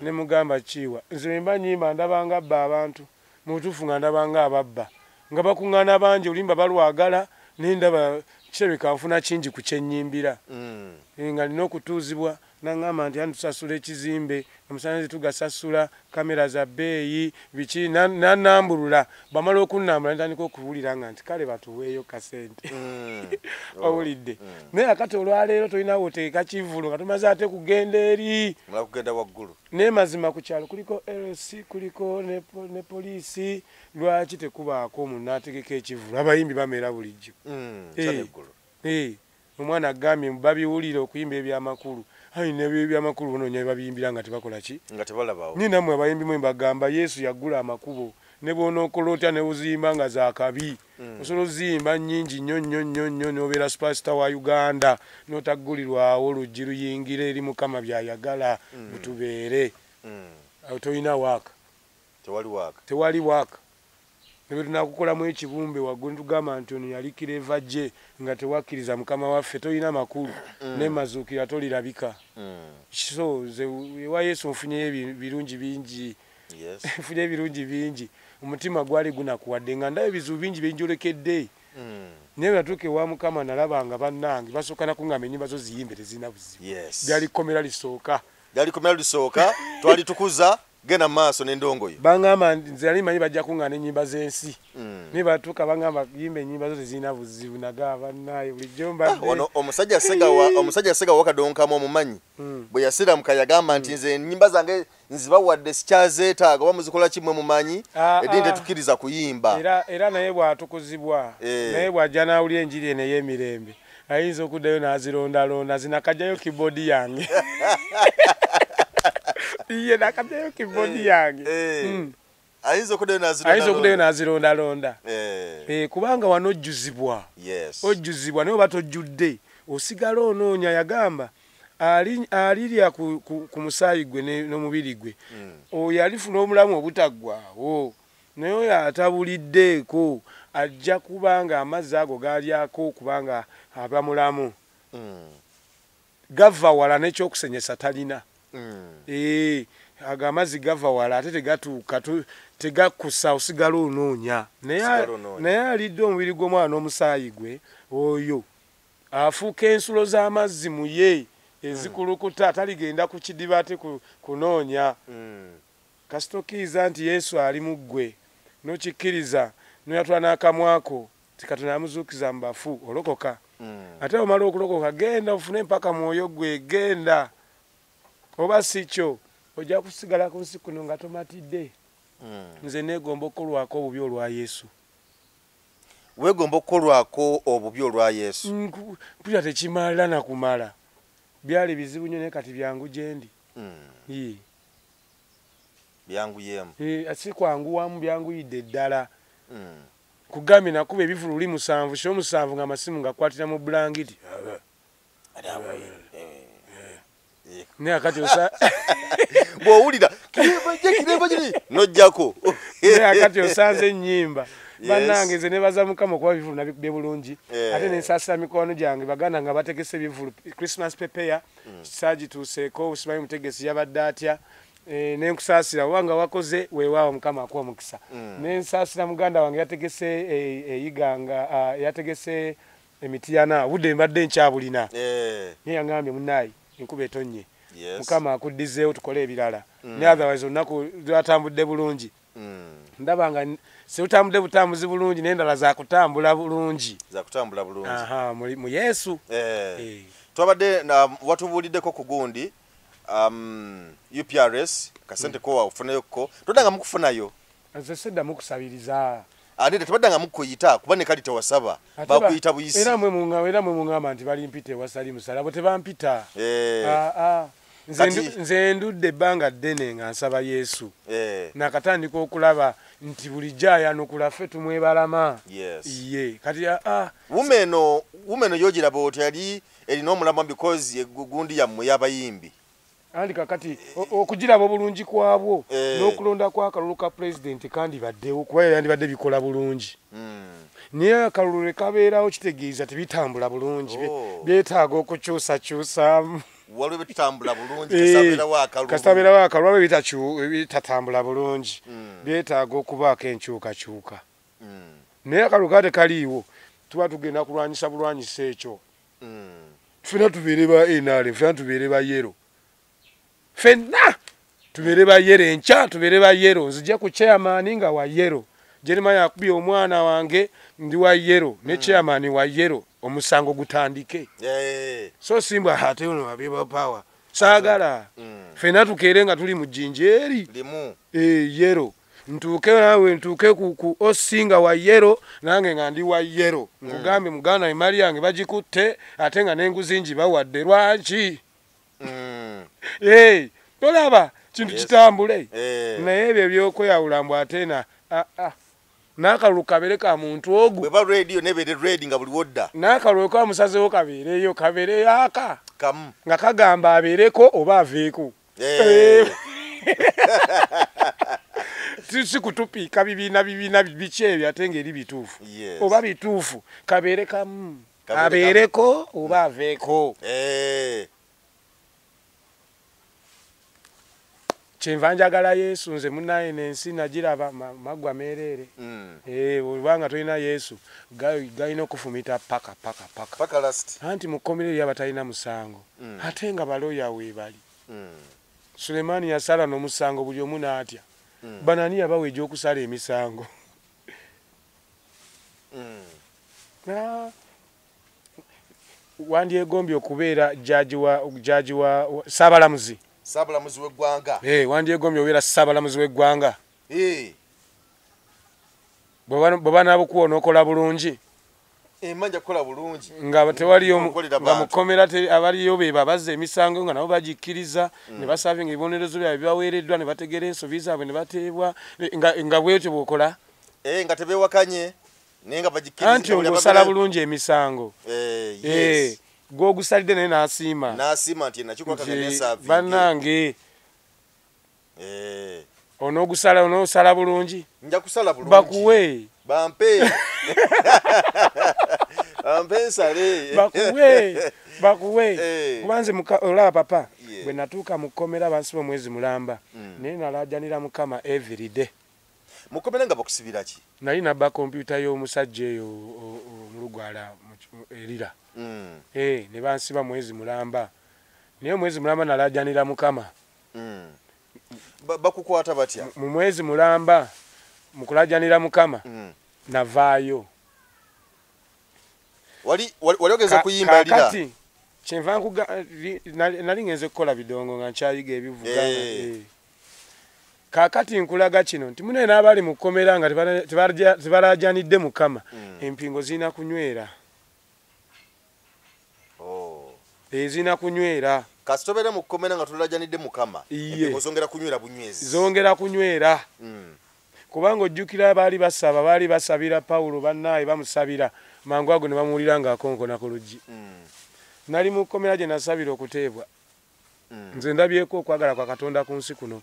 ne mugamba Kiwa nze bwe mba nnyimba ndabanga abba abantu, mu butuufu nga ndabanga ababba nga bakuŋŋaana bangi, oluyimba balwagala, naye ndaba kirabika nfuna kingi ku kye nnyimbira. Nga nina okutuuzibwa, naŋŋamba nti ani tusasula ekizimbe, amasannyalaze tugasasula, kamera za bbeeyi, biki, nannambulula. Bamala okunnambula ntandika okuwulira nga nti kale batuweeyo kasente. Owulidde? Naye akati olwaleero tolina w'oteeka kivvulu nga tumaze ate kugenda eri. Mala kugenda waggulu. Naye mazima ku kyalo kuliko LC, kuliko ne poliisi, lwaki tekubaako munaategeka ekivvulu? Abayimbi bamera bulijjo. Omwana agambye babiwulira okuyimba ebyamakulu. Ayi nebyo ebyamakulu banoonya babiyimbira nga tebakola ki? Nga tebalabawo. Ni nammwe abayimbi mwe mbagamba Yesu yaggula amakubo, ne bw'onookola otya ne buziyimba nga za kabi. Osobola oziyimba nnyingi nnyo nnyo nnyo nnyo n'obeera superstar wa Uganda, n'otaggulirwawo luggi luyingira eri Mukama by'ayagala butubeere. Awo tolina waaka. Tewali waaka. Tewali waaka. Ne bwe tunaakukolamu ekibumbe waggulu ne tugamba nti ono yali Clever J nga tewakkiriza Mukama waffe, tolina makulu, ne mazuukira tolirabika. So nze ewa Yesu nfunyeyo ebirungi bingi. Nfunyeyo ebirungi bingi. Omutima gwali gunakuwadde nga ndaba ebizibu bingi bye njolekedde. Naye bwe natuuka ewa Mukama nalaba nga bannange basooka na kuŋŋamba ennyimba zo ziyimbe tezirina buzibu. Lyali kkomera lisooka. Lyali kkomera lisooka, twalitukuza, Genda maaso n'endongo yo. Bangamba nze yali manyi bajja kuŋŋaana ennyimba z'ensi. Naye batuuka bangamba yimba ennyimba zo tezirina buzibu, nagamba bannaye bulijjo mbadde. Ono omusajja Segawa wakadonkamu omumanyi. Bwe yasiramuka yagamba nti nze ennyimba zange nzibawadde sikyazeetaaga oba muzikola ki mmwe mumanyi, eddiini tetukkiriza kuyimba. Era naye bw'atukuzibwa, naye bw'ajja n'awulira enjiri eno ey'emirembe, ayinza okuddayo n'azirondalonda, zinakajjayo keyboard yange. Iye nakajjayo keyboard yange. Ayinza okuddayo n'azirondalonda. Kubanga wano ojjuzibwa. Ojjuzibwa naye oba tojjudde osigala onoonya. Yagamba alirya ku musaayi gwe n'omubiri gwe, oyo alifuna obulamu obutaggwaawo. Naye oyo atabuliddeeko ajja kubanga amazzi ago gaalyako kubanga aba mulamu. Gava wala n'ekyokusenyesa talina. Ago amazzi gava wala ate tegatuuka, tegakusa, osigala onoonya. Naye alidde omubiri gw'omwana n'omusaayi gwe, oyo afuuka ensulo z'amazzi mu ye ezikulukuta, taligenda ku kidiba ate kunoonya. Kasita okkiriza nti Yesu ali mu ggwe, n'okikkiriza n'oyatula n'akamwako nti Katonda yamuzuukiza mu bafu, olokoka. Ate omala okulokoka genda ofune mpaka mwoyo gwe, genda. Oba si kyo ojja kusigala ku nsi kuno nga tomatidde. Nze neegomba okukolwako obubi olwa Yesu. Weegomba okukolwako obubi olwa Yesu? Mpulira tekimala na kumala. Byali bizibu nnyo naye kati byangu gye ndi. Byanguyemu. Si kwanguwamu, byanguyidde ddala. Kugambye nakuba ebivulu luli 7, kiro 7 nga amasimu ngakwatira mu bulangiti. Naye akati bw'owulira n'ojjako. Naye akati osanze ennyimba. Bannange nze nebaza Mukama okuba ebivulu nabikubye bulungi. Ate ne nsaasira mikwano gyange baganda nga bategese ebivulu. Christmas prepare saagituuseeko, simanyi mutegesi yabadde atya. Ne nkusaasira oba nga wakoze weewaawo Mukama akuwa omukisa. Ne nsaasira muganda wange yategese eyiganga, yategese emitiyana, obudde mbadde nkyabulina. Naye yangambye munnaayi enkuba etonnye. Mukama akuddizeewo tukole ebirala. Naye otherwise olunaku lwatambudde bulungi. Ndaba nga sirutambudde butambuzi bulungi n'endala zakutambula bulungi. Zakutambula bulungi. Aha, mu Yesu. Twabadde watubuuliddeko ku gundi UPRS kasente ko wafunayoko, todanga mukufunayo. Nze sidda mukusabiriza. Ate tebadanga mukuyita kuba ne kali tewasaba bakuyita buyisi. Era mwe mungamba nti bali mpita ewasali musala bo tebampita. Nze ndudde ebbanga ddene nga nsaba Yesu. Nakatandika okulaba nti bulijjo ayanukula ffe tumwebalama. Ye kati wumeno yogiraba otya yali erina omulamwa because gundi yammwe y'abayimbi. Andika kati okugiraba obulungi kwabwo n'okulonda kw'akalulu ka pulezidenti kandibaddewo kuba yandibadde bikola bulungi. Naye akalulu lwe kabeerawo kitegeeza tebitambula bulungi, byetaaga okukyusakyusaamu. Waliwo bitambula bulungi kasabeerawo akalulu. Kasabeerawo akalulu waliwo bitatambula bulungi, byetaaga okubaako enkyukakyuka. Naye akalulu ka tekaliiwo tuba tugenda kulwanyisa bulwanyisa ekyo. Ffenna tubeere ba NRM, ffenna tubeere ba yero. Ffenna tubeere ba yero enkya, tubeere ba yero. Nzija ku chairman nga wa yero. Jeremiah akubye omwana wange ndi wa yero, ne chairman wa yero, omusango gutandike. So simbwa ate ono abiba power. Saagala. Ffenna tukeere nga tuli mu jjinja eri. Limu. Yero. Ntuuke naawe ntuuke ku osinga wa yero, nange nga ndi wa yero. Nkugambe muganda emali yange bagikutte ate nga n'enguzi ngibawadde lwaki? Tolaba kintu kitambule. Naye ebyo ebyokweyawula mbu ate na n'akalulu kabeere ka muntu ogwo. Bweba radio nebeere ready nga buli wodda. N'akalulu ka musazeewo kabeereyo, kabeereyo aka. Kamu. Nga kagamba abeereko oba aveeko. Si kutupiika bibiina bibiina biki ebyo ate ng'eri bituufu. Oba bituufu kabeere kamu. Abeereko oba aveeko. Kyenva njagala Yesu nze munnaye n'ensi nagiraba maggwa meereere. Obanga tolina Yesu galina okufumita paka paka paka. Paka last. Anti mu kkomera eri abatalina musango. Ate nga balooya weebali. Sulemani yasala n'omusango buli omu n'atya. Banani yabawa egy'okusala emisango? Wandyegombye okubeera jjaji wa ssaabalamuzi. Ssaabalamuzi w'eggwanga. Wandyegombye okubeera ssaabalamuzi w'eggwanga. Bw'oba n'abukuwa onookola bulungi. Manja kukola bulungi. Nga tewaliyo nga mukomera abaliyo be babazza emisango nga nabo bagikkiriza ne basavinga ebibonerezo byabwe bibaweereddwa ne bategeera ensobi zaabwe ne bateebwa nga bwetyo bw'okola. Nga tebeewakanye naye nga bagikkiriza. Anti ng'osala bulungi emisango. Yes. Gw'ogusalidde naye n'asiima. N'asiima nti nakikola kaneesaavinge. Bannange. Onoogusala onoosala bulungi. Nja kusala bulungi. Bakuwe. Bampe. Bampe nsale. Bakuwe. Bakuwe. Kuba nze olaba papa bwe natuuka mu kkomera bansiba omwezi mulamba naye nalaajanira Mukama everyday. Mu kkomera nga bakusibira ki? Nali nabba kompyuta y'omusajja eyo omulugwala erira. Ne bansiba mwezi mulamba. Naye omwezi mulamba nalaajanira Mukama. Bakukwata batya? Mu mwezi mulamba mu kulaajanira Mukama navaayo. Wali ogeza kuyimba lira? Kakati kyenva nali ngenze kukola bidongo nga nkyayiga ebivuga. Kaakati nkulaga kino nti munene n'abali mu kkomera nga tebalaajanidde Mukama, empingo zirina kunywera. Zirina kunywera. Kasita obeera mu kkomera nga tolaajanidde Mukama, empingo zongera kunywera bunywezi. Zongera kunywera. Kubanga ojjukira baali basaba, baali basabira Pawulo bannaaye bamusabira, mangu ago ne bamuwulira ng'akonkona ku luggi. Nali mu kkomera gye nasabira okuteebwa. Nze ndabyeko okwagala kwa Katonda ku nsi kuno.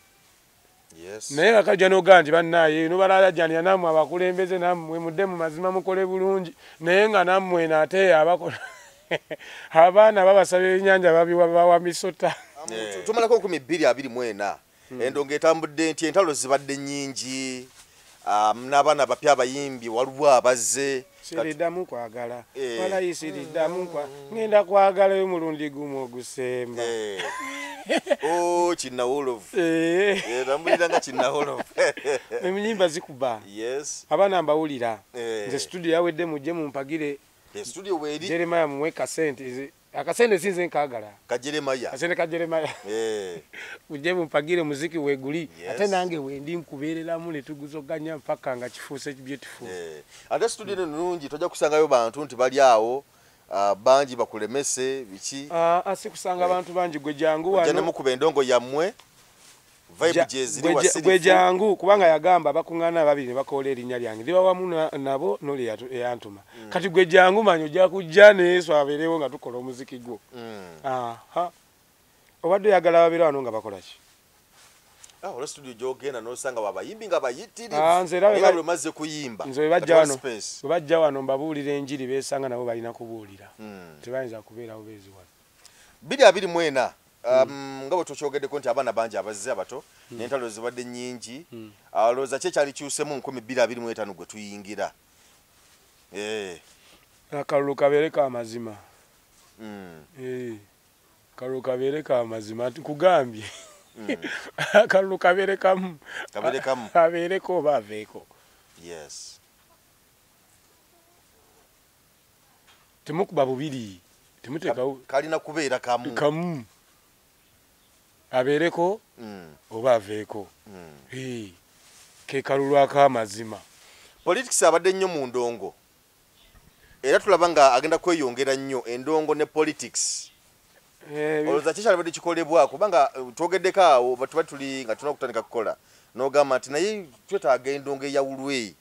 Naye nga kajja n'ogamba nti bannaaye nobalaajanira nammwe abakulembeze nammwe mudde mu mazima mukole bulungi, naye nga nammwe nate abakola abaana babasaba ebyennyanja babiwa misota. Tumalako 2024 endongo etambudde nti entalo zibadde nnyingi, n'abaana abapya abayimbi waliwo abazze. Siriddamu kwagala, walayi siriddamu ngenda kwagalayo mulundi gumu ogusemba. Oh, kinnawolovu. Tambulira nga kinnawolovu. Ennyimba zikuba. Yes. Abaana mbawulira. Nze studio yawedde mujje mumpagire. Studio weeri. Jeremiah muwe kasente. Akasente sinze nkaagala. Ka Jeremiah. Kasente ka Jeremiah. Mujje mumpagire muziki weeguli. Ate nange wendi nkubeereramu ne tuguzoganya mpaka nga kifuuse beautiful. Ate studio eno nnungi tojja kusangayo bantu nti bali awo. Bangi bakulemese biki. Si kusanga abantu bangi gwe jangu wano. Ojja ne mukuba endongo yammwe. Vibe gye ziri wasirifu. Gwe jangu kubanga yagamba bakuŋŋaana babiri ne bakoola erinnya lyange. Ndiba wamu nabo n'oli eyantuma. Kati gwe jangu manyi ojja kujja ne Yesu abeerewo nga tukola omuziki gwo. Obadde oyagala babeere wano nga bakola ki? Olwo studio gy'ogenda n'osanga abayimbi nga bayitirivu. Nze era bwe bamaze kuyimba. Nze bwe bajja wano, bwe bajja wano mbabuulira enjiri beesanga nabo balina kubuulira. Tebayinza kubeerawo beezi wano. 2024 nga bwe tukyogeddeko nti abaana bangi abazze abato n'entalo zibadde nnyingi. Olowooza ki ekyali kyusemu 2025 gwe tuyingira? Akalulu kabeere ka mazima. Akalulu kabeere ka mazima nkugambye. Akalulu kabeere kamu. Kabeere kamu. Abeereko oba aveeko. Yes. Temukuba bubiri. Temuteekawo. Kalina kubeera kamu. Kamu. Abeereko oba aveeko. Ke kalulu ak'amazima. Politics abadde nnyo mu ndongo. Era tulaba nga agenda kweyongera nnyo endongo ne politics. Olowooza ki kyalibadde kikolebwa kubanga twogeddeko awo tuba tuli nga tulina okutandika kukola n'ogamba nti naye twetaaga endongo eyawulwe.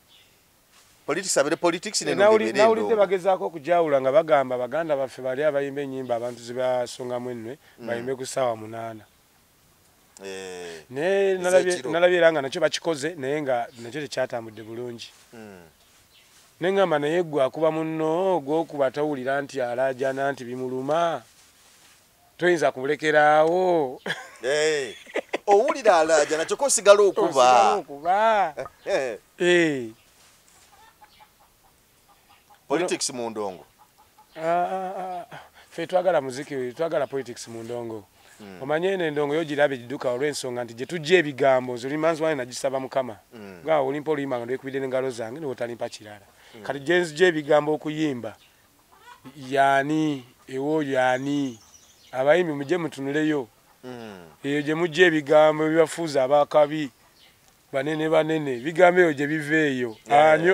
Politics abeere politics n'endongo ebeere endongo. Nawulidde bagezaako okujawula nga bagamba baganda baffe bali abayimba ennyimba abantu ze basongamu ennwe bayimbe ku ssaawa 8. Naye nalabye era nga nakyo bakikoze naye nga nakyo tekyatambudde bulungi. Nengamba naye gwe akuba munno gw'okuba tawulira nti alaajana nti bimuluma. Toyinza kumulekeraawo. Owulira alaajana kyokka osigala okuba. Osigala okuba. Politics mu ndongo. Ffe twagala muziki, twagala politics mu ndongo. Omanye eno endongo yo giraba egidduka olw'ensonga nti gye tujja ebigambo nze olimanzi wange nagisaba Mukama. Nga olimpa oluyimba nga lwekubidde n'engalo zange n'otalimpa kirala. Kati gye nzija ebigambo okuyimba yaani ewo yaani abayimbi mujje mutunuleyo. Eyo gye mujja ebigambo ebibafuuza abakabi banene banene bigambo eyo gye biva eyo.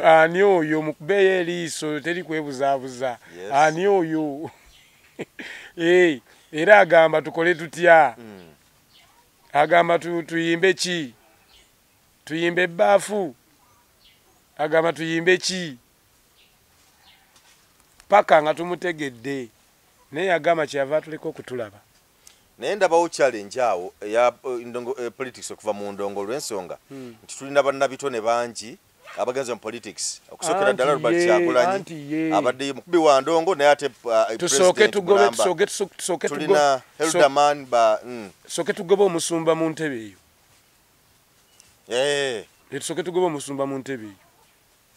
Ani oyo mukubeeyo eriiso teri kwebuzaabuza. Ani oyo era agamba tukole tutya? Agamba tuyimbe ki? Tuyimbe ebbaafu? Agamba tuyimbe ki? Paka nga tumutegedde. Naye agamba kyeyava atuleka okutulaba. Naye ndabawo challenge awo eya ndongo politics okuva mu ndongo olw'ensonga nti tulina bannabitone bangi abagenze mu politics okusookera ddala Robert Kyagulanyi abadde mukubi wa ndongo naye ate tusooke tugobe tulina Helderman ba tusooke tugobe omusumba mu ntebe eyo. Tusooke tugobe omusumba mu ntebe eyo.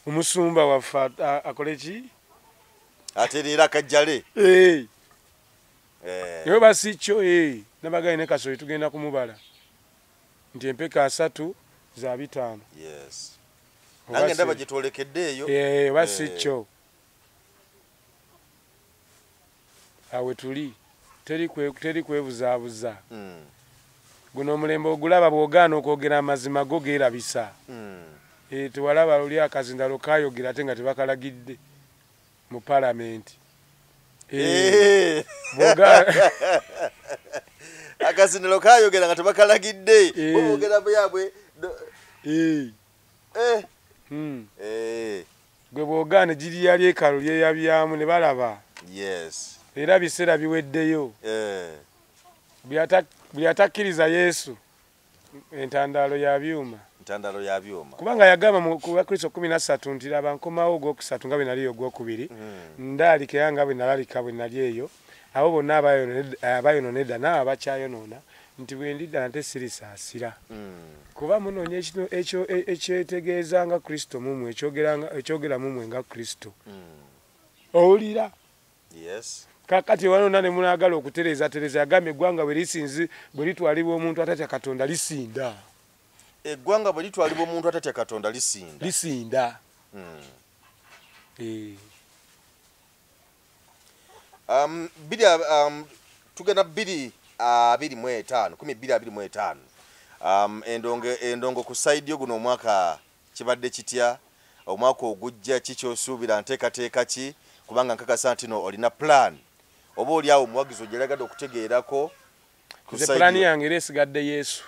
Omusumba waffe akole ki? Atereera akajjale. Naye basi kyo nabagaye ne Kasoli tugenda kumubala nti empeka 3 za 5. Yes. Nange ndaba gye twolekedde eyo. Basi kyo awe tuli teri kwebuzaabuza. Guno omulembe ogulaba bw'ogaana okwogera amazima go geerabisa. Tewalaba luli akazindalo kayogera ate nga tebakalagidde mu palamenti. Akazindalo kayogera nga tebakalagidde boogera byabwe. Gwe bw'ogaana giri yali ekalo lyeyabyamu ne balaba. Yes. Era biseera biweddeyo. Buli atakkiriza Yesu entandalo ya byuma. Entandalo ya byuma. Kubanga yagamba mu Kristo 13 nti laba nkomawo ogwokusatu nga bwe nali ogwokubiri. Ndaalika era nga bwe nalalika bwe nali eyo. Abo bonna abayonoona edda n'abo abakyayonoona nti bwe ndidda nate sirisaasira. Kuba munoonya ekyo ekyetegeeza nga Kristo mumwe, ekyogera mumwe nga Kristo. Owulira? Yes. Kakati wano ne munaagala okutereeza tereza yagambye eggwanga bwe lisinzi bwe litwalibwa omuntu atatya Katonda lisinda. Eggwanga bwe litwalibwa omuntu atatya Katonda lisinda. Lisinda. Tugenda 2025 2025. Endongo ku side yo guno omwaka kibadde kitya? Omwaka ogujja kikyosuubira nteekateeka ki? Kubanga nkakasa nti no olina plan oba oli awo omuwagizi ogyeragadde okutegeerako. Nze pulaani yange era esigadde Yesu.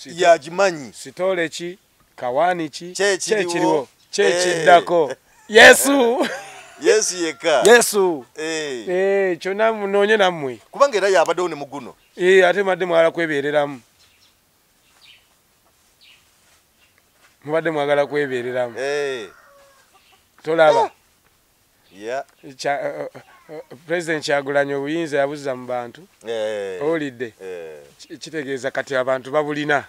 Yagimanyi. Sitole ki, kawaani ki, kyekiriwo, kyekiddako. Yesu! Yesu yekka. Yesu! Kyonna munoonye nammwe. Kubanga era yabaddewo ne muguno. Ate mubadde mwagala kwebeereramu. Mubadde mwagala kwebeereramu. Tolaba. President Kyagulanyi obuyinza yabuzza mu bantu. Owulidde? Kitegeeza kati abantu babulina.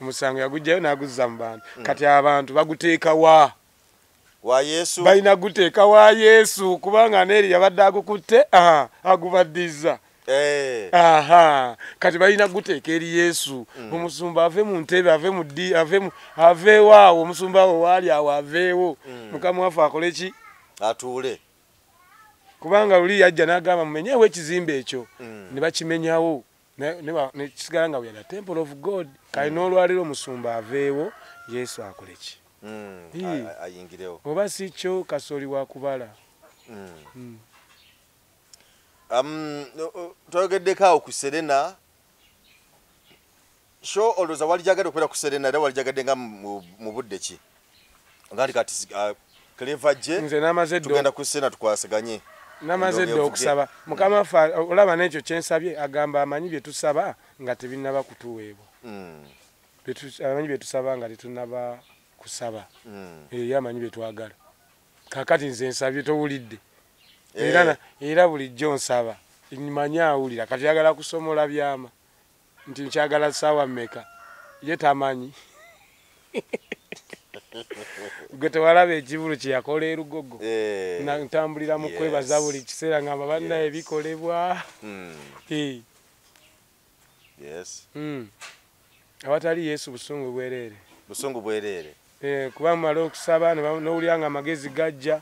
Omusango yaguggyayo n'aguzza mu bantu. Kati abantu baguteeka wa? Wa Yesu. Balina guteeka wa Yesu kubanga n'eri yabadde agukutte agubaddizza. Kati balina guteeka eri Yesu. Omusumba ave mu ntebe ave mu ddi aveewo awo omusumba awo waali awo aveewo. Mukama waffe akole ki? Atuule. Kubanga luli yajja n'agamba mumenyewo ekizimbe ekyo. Ne bakimenyawo. Ne kisigala nga we are the temple of God. Kale n'olwaleero omusumba aveewo Yesu akole ki? Ayingirewo. Oba si kyo Kasoli wa kubala. Twayogeddeko awo ku Serena. Sho olowooza walijagadde okubeera ku Serena era walijagadde nga mu budde ki? Nga nti kati Clever J nze namaze dda tugenda ku Serena tukwasaganye. Namaze dda okusaba. Mukama waffe olaba n'ekyo kye nsabye agamba amanyi bye tusaba nga tebinnaba kutuweebwa. Amanyi bye tusaba nga tetunnaba kusaba. Ye amanyi bye twagala. Kaakati nze nsabye towulidde. Era bulijjo nsaba. Mmanyi awulira. Kati ayagala kusomola byama. Nti nkyagala ssaawa mmeka. Ye tamanyi. Gwe tewalaba ekivulu kye yakola e Lugogo? Ntambulira mu kwebaza buli kiseera ngamba bannaye bikolebwa. Awatali Yesu busungu bwereere. Busungu bwereere. Kuba mumala okusaba n'owulira nga amagezi gajja,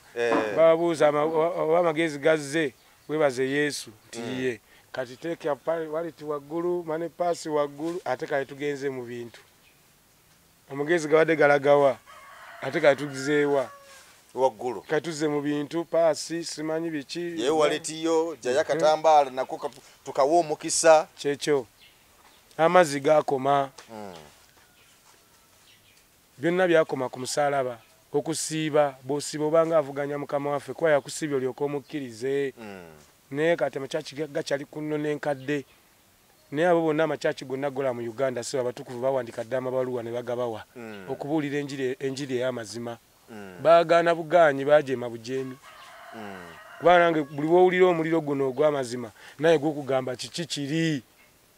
bababuuza oba amagezi gazze, weebaze Yesu nti ye. Kati teeka wallet waggulu, money purse waggulu, ate kale tugenze mu bintu. Amagezi gabadde galagawa, ate kale tugizeewa waggulu. Kale tuzze mu bintu, paasi simanyi biki. Ye wallet yo jjaya katambaala nako tukawa omukisa. Kyekyo. Amazzi gaakoma. Byonna byakoma ku musaalaba. Okusiiba, bw'osiiba obanga avuganya Mukama waffe, kuba yakusiibye olyoke omukkirize. Naye kati amakyaki gakyali ku nnono enkadde. Naye abo bonna amakyaki gonna gola mu Uganda si abatukuvu bawandiika dda amabaluwa ne bagabawa okubuulira enjiri ey'amazima. Baagaana bugaanyi, baajeema bujeemi. Kuba nange buli w'owulira omuliro guno ogw'amazima naye gukugamba kiki kiri.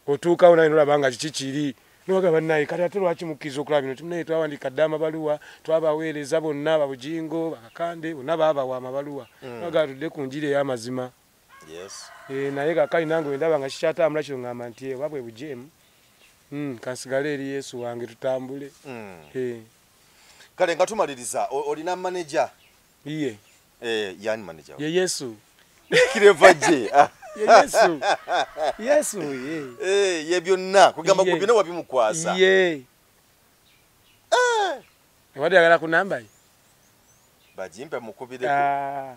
Otuukawo naye n'olaba nga kiki kiri. N'ogamba naye kati ate lwaki mukkiriza okulaba bino? Naye twawandiika dda amabaluwa, twabaweereza bonna Babujingo, Bakakande, bonna baabawa amabaluwa. Bagamba tudde ku njiri ey'amazima. Naye kaakati nange bwe ndaba nga kikyatambula kino ngamba nti oba bwe bujeemu. Kansigale eri Yesu wange tutambule. Kale nga tumaliriza, olina manager? Iye. Yani manager? Ye Yesu. Clever J. Ye Yesu. Yesu ye. Ye byonna kugamba ku byonna wabimukwasa. Ye. Wadde ayagala ku namba ye? Bagimpe mukubireko.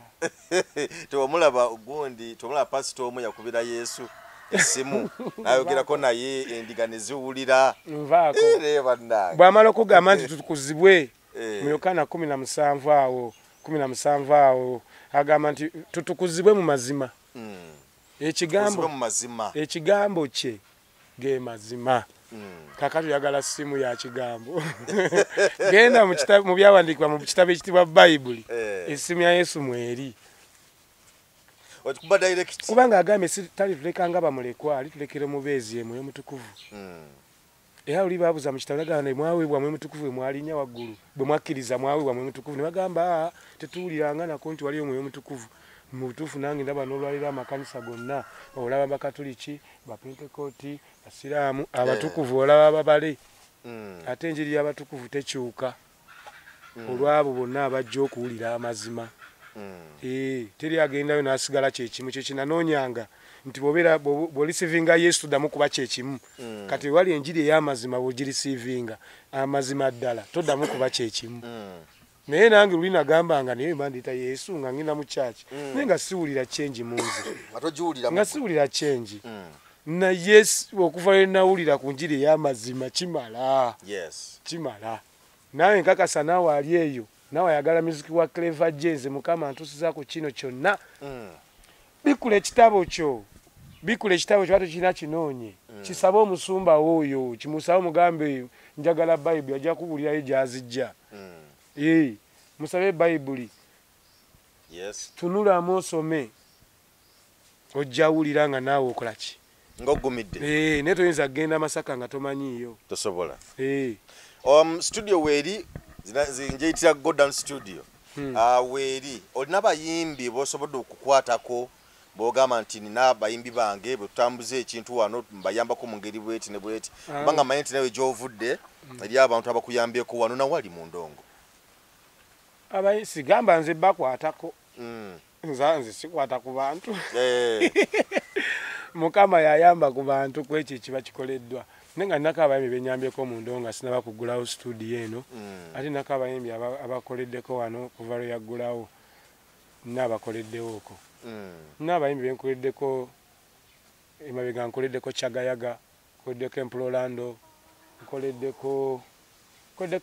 Tewamulaba gundi, tewamulaba pastor omu yakubira Yesu essimu n'ayogerako naye endiga ne ziwulira. Nvaako. Bannange. Bw'amala okugamba nti tutukuzibwe mu Yokaana 17 awo, 17 awo, agamba nti tutukuzibwe mu mazima. Ekigambo ekigambo kye ge mazima. Kaakati oyagala ssimu ya kigambo. Genda mu byawandiikibwa mu kitabo ekiyitibwa Bayibuli. Essimu ya Yesu mweri. Okuba direct. Kubanga agambye si talituleka nga bamulekwa, alitulekera omubeezi ye Mwoyo Mutukuvu. Era oli baabuza mu kitabo nagamba ne mwaweebwa Mwoyo Mutukuvu mwalinnya waggulu, bwe mwakkiriza mwaweebwa Mwoyo Mutukuvu. Ne bagamba tetuwuliranga nako nti waliyo Mwoyo Mutukuvu. Mu butuufu nange ndaba n'olwaliro amakanisa gonna, olaba Bakatuliki, Bapentekooti, Basiraamu, abatukuvu olaba babale. Ate enjiri y'abatukuvu tekyuka. Olw'abo bonna abajja okuwulira amazima. Teri agendayo n'asigala kyekimu kye kinanoonyanga nti bw'obeera bw'olisiivinga Yesu toddamu kuba kyekimu. Kati wali enjiri ey'amazima bw'ogirisiivinga amazima ddala toddamu kuba kyekimu. Naye nange luli nagambanga naye mba ndiyita Yesu nga ngenda mu church. Naye nga siwulira change mu nze. Nga siwulira change. Naye okuva lwe nawulira ku njiri ey'amazima kimala. Kimala. Nawe nkakasa naawe ali eyo. Nawe ayagala music wa Clever J nze Mukama antuusiza ku kino kyonna. Bikkula ekitabo kyo. Bikkula ekitabo kyo ate kinoonye. Kisabe omusumba oyo, kimusabe omugambe njagala Bayibuli ajja kubuulirayo gy'azijja. Musabe Bayibuli. Tunulamu osome. Ojja wulira nga naawe okola ki? Ng'oggumidde. Naye toyinza kugenda Masaka nga tomanyiiyo. Tosobola. Studio weeri njeyitira Gordon Studio. Weeri olina abayimbi b'osobodde okukwatako bw'ogamba nti nina abayimbi bange bwe tutambuza ekintu wano mbayambako mu ngeri bweti ne bweti. Kubanga mmanyi nti nawe gy'ovudde eri abantu abakuyambyeko wano nawali mu ndongo. Sigamba nze bakwatako. Nze sikwata ku bantu. Mukama yayamba ku bantu ku ekyo ekiba kikoleddwa. Naye nga nnako abayimbi bennyambyeko mu ndongo nga sinnaba kuggulawo studio eno. Ate nnako abayimbi abakoleddeko wano kuva lwe yaggulawo. Nna abakoleddewo okwo. Nna abayimbi benkoleddeko emabega nkoleddeko Chagayaga, nkoleddeko Emplolando, nkoleddeko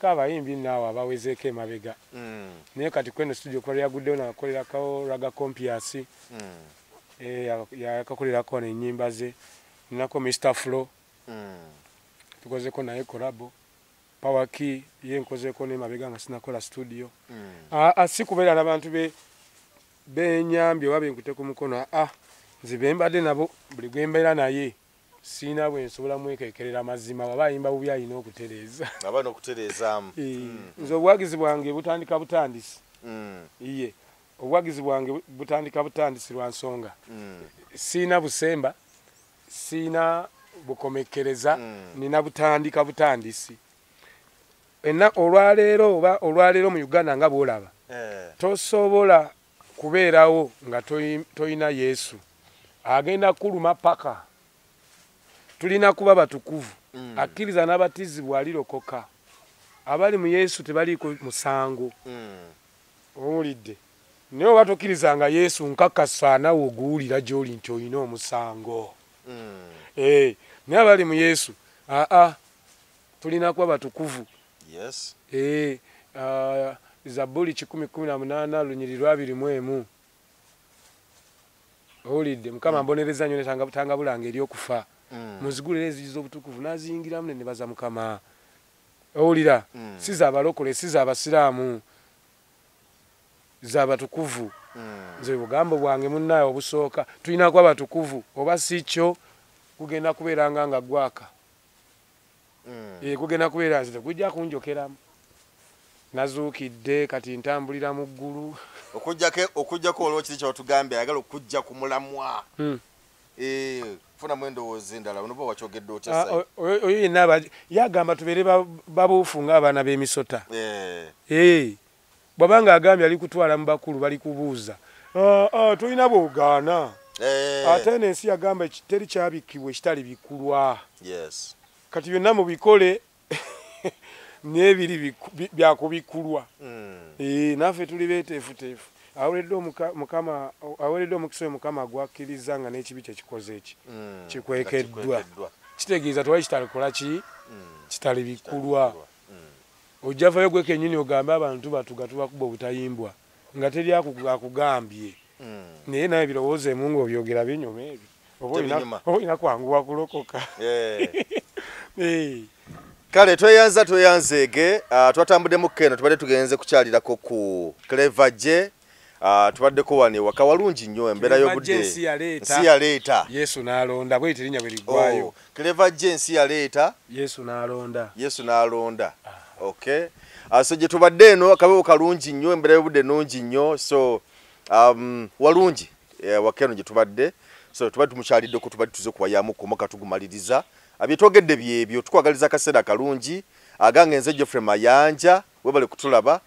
abayimbi naawe abawezeeko emabega. Naye kati kweno studio kuba lwe yaguddewo nakolerako Raga Compias. Yakakolerako wano ennyimba ze. Nnako Mr. Flo. Tukozeko naye collabo. Power Key ye nkozeeko n'emabega nga sinnakola studio. Si kubeera n'abantu benyambye oba benkute ku mukono. Nze be mbadde nabo buli gwe mbeera naye Siina bwe nsobola mwekekerera mazima, waba ayimba bubi alina okutereeza. Aba n'okutereezaamu. Nze obuwagizi bwange butandika butandisi. Iye obuwagizi bwange butandika butandisi lwa nsonga. Siina busemba, siina bukomekereza, nina butandika butandisi. Enna olwaleero oba olwaleero mu Uganda nga bw'olaba, tosobola kubeerawo nga toyina Yesu. Agenda kuluma paka. Tulina kuba batukuvu. Akkiriza n'abatizibwa alirokoka. Abali mu Yesu tebaliiko musango. Owulidde? Naye oba tokkirizanga Yesu, nkakasa naawe oguwulira gy'oli nti olina omusango. Naye abali mu Yesu, aa, tulina kuba batukuvu. Yes. Zabbuli 118 lunyiri lwa 21. Owulidde? Mukama mbonereza nnyo ne tangabulanga eri okufa. Muzigulire enzigi z'obutukuvu n'aziyingiramu ne nebaza Mukama. Owulira? Si z'abalokole, si z'abasiraamu, z'abatukuvu. Nze bugambo bwange munnaawe obusooka, tulina kuba batukuvu, oba si kyo kugenda kubeera nga gwaka. Kugenda kubeera nze tegujja kunjokeramu. Nazuukidde kati ntambulira mu ggulu. Okujjako olwo kiri kyewatugambye ayagala okujja ku mulamwa. Funamu endowooza endala, onoba wakyogedde otya? Oyo yenna yagamba tubeere babuufu ng'abaana b'emisota. Bw'abanga agambye ali kutwala mu bakulu bali kubuuza. Tolina bw'ogaana. Ate eno ensi yagamba teri kyabikkibwa ekitali bikulwa. Yes. Kati byonna mubikole n'ebiri byakubikulwa. Naffe tuli beeteefuteefu. Aweereddwa omukisa oyo Mukama gwakkiriza nga n'ekibi kye kikoze eki kikwekeddwa. Kitegeeza tewali kitalikola ki kitali bikulwa. Ojja vayo gwe kennyini ogambe abantu batuga tubakuba obutayimbwa nga teri akugambye. Naye nawe birowoozeemu ng'obyogera binyuma ebyo. Oba olina kwanguwa kulokoka. Kale tweyanza tweyanzeege, twatambuddemu keno tubadde tugenze kukyalirako ku Clever J. Tubaddeko wano ewaka walungi nnyo, embeera y'obudde ensi yaleeta Yesu n'alonda, bw'eti erinnya bwe liggwayo. Clever J ensi yaleeta Yesu n'alonda. Yesu n'alonda. Okay. So gye tubadde eno akabewo kalungi nnyo, embeera y'obudde nnungi nnyo, so walungi waka eno gye tubadde. So tubadde tumukyaliddeko, tubadde tuze kuwayaamu kumoka tugumaliriza. Abyetwogedde byebyo, tukwagaliza akaseera kalungi. Agange nze Geoffrey Mayanja, webale kutulaba.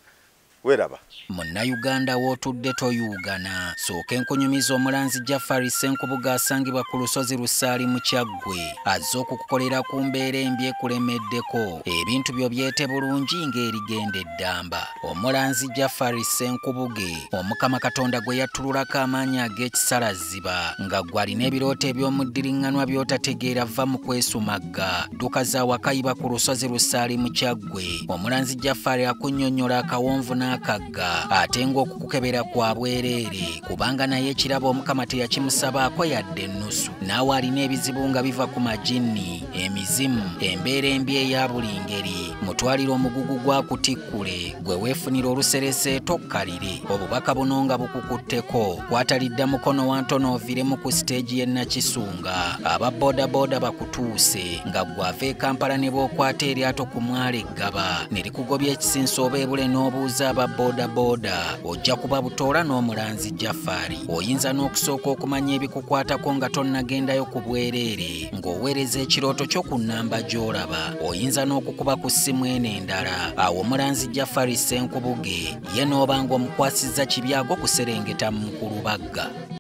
Weraba. Munnayuganda w'otudde toyuugana. Sooka enkunyumiza omulanzi Jafari Ssenkubuge asangibwa ku lusozi Lusaali mu Kyaggwe. Azze okukukolera ku mbeera embi ekulemeddeko. Ebintu byo byete bulungi ng'erigenda eddamba. Omulanzi Jafari Ssenkubuge, Omukama Katonda gwe yattululako amaanyi ag'ekisalaziba, nga gwe alina ebirooto eby'omuddiriŋŋanwa by'otategeera vva mu kwesumagga. Dduka za wakayiba ku lusozi Lusaali mu Kyaggwe. Omulanzi Jafari akunnyonnyola akawonvu n'akagga, ate ng'okukukebera kwa bwereere, kubanga naye ekirabo Omukama teyakimusabaako yadde ennusu. Naawe alina ebizibu nga biva ku majinni, emizimu, embeera embi eya buli ngeri. Mutwalire omugugu gwa kutikkule, gwe weefunira oluserese tokkalire. Obubaka buno nga bukukutteko, kwatalidda mukono wa ntono oviremu ku siteegi y'e Nakisunga. Aba boodabooda bakutuuse, nga ggwe ava e Kampala ne bw'okwata eryato ku mwalo eggaba, ne likugobya ekisinso oba ebule n'obuuza aba boodabooda, ojja kuba butoola n'omulanzi Jafari. Oyinza n'okusooka okumanya ebikukwatako nga tonnagendayo ku bwereere, ng'oweereza ekirooto kyo ku nnamba gy'olaba. Oyinza n'okukuba ku ssimu eno endala. Awo omulanzi Jafari Ssenkubuge ye n'oba ng'omukwasizza kibyago kuserengeta mu Nkulubagga.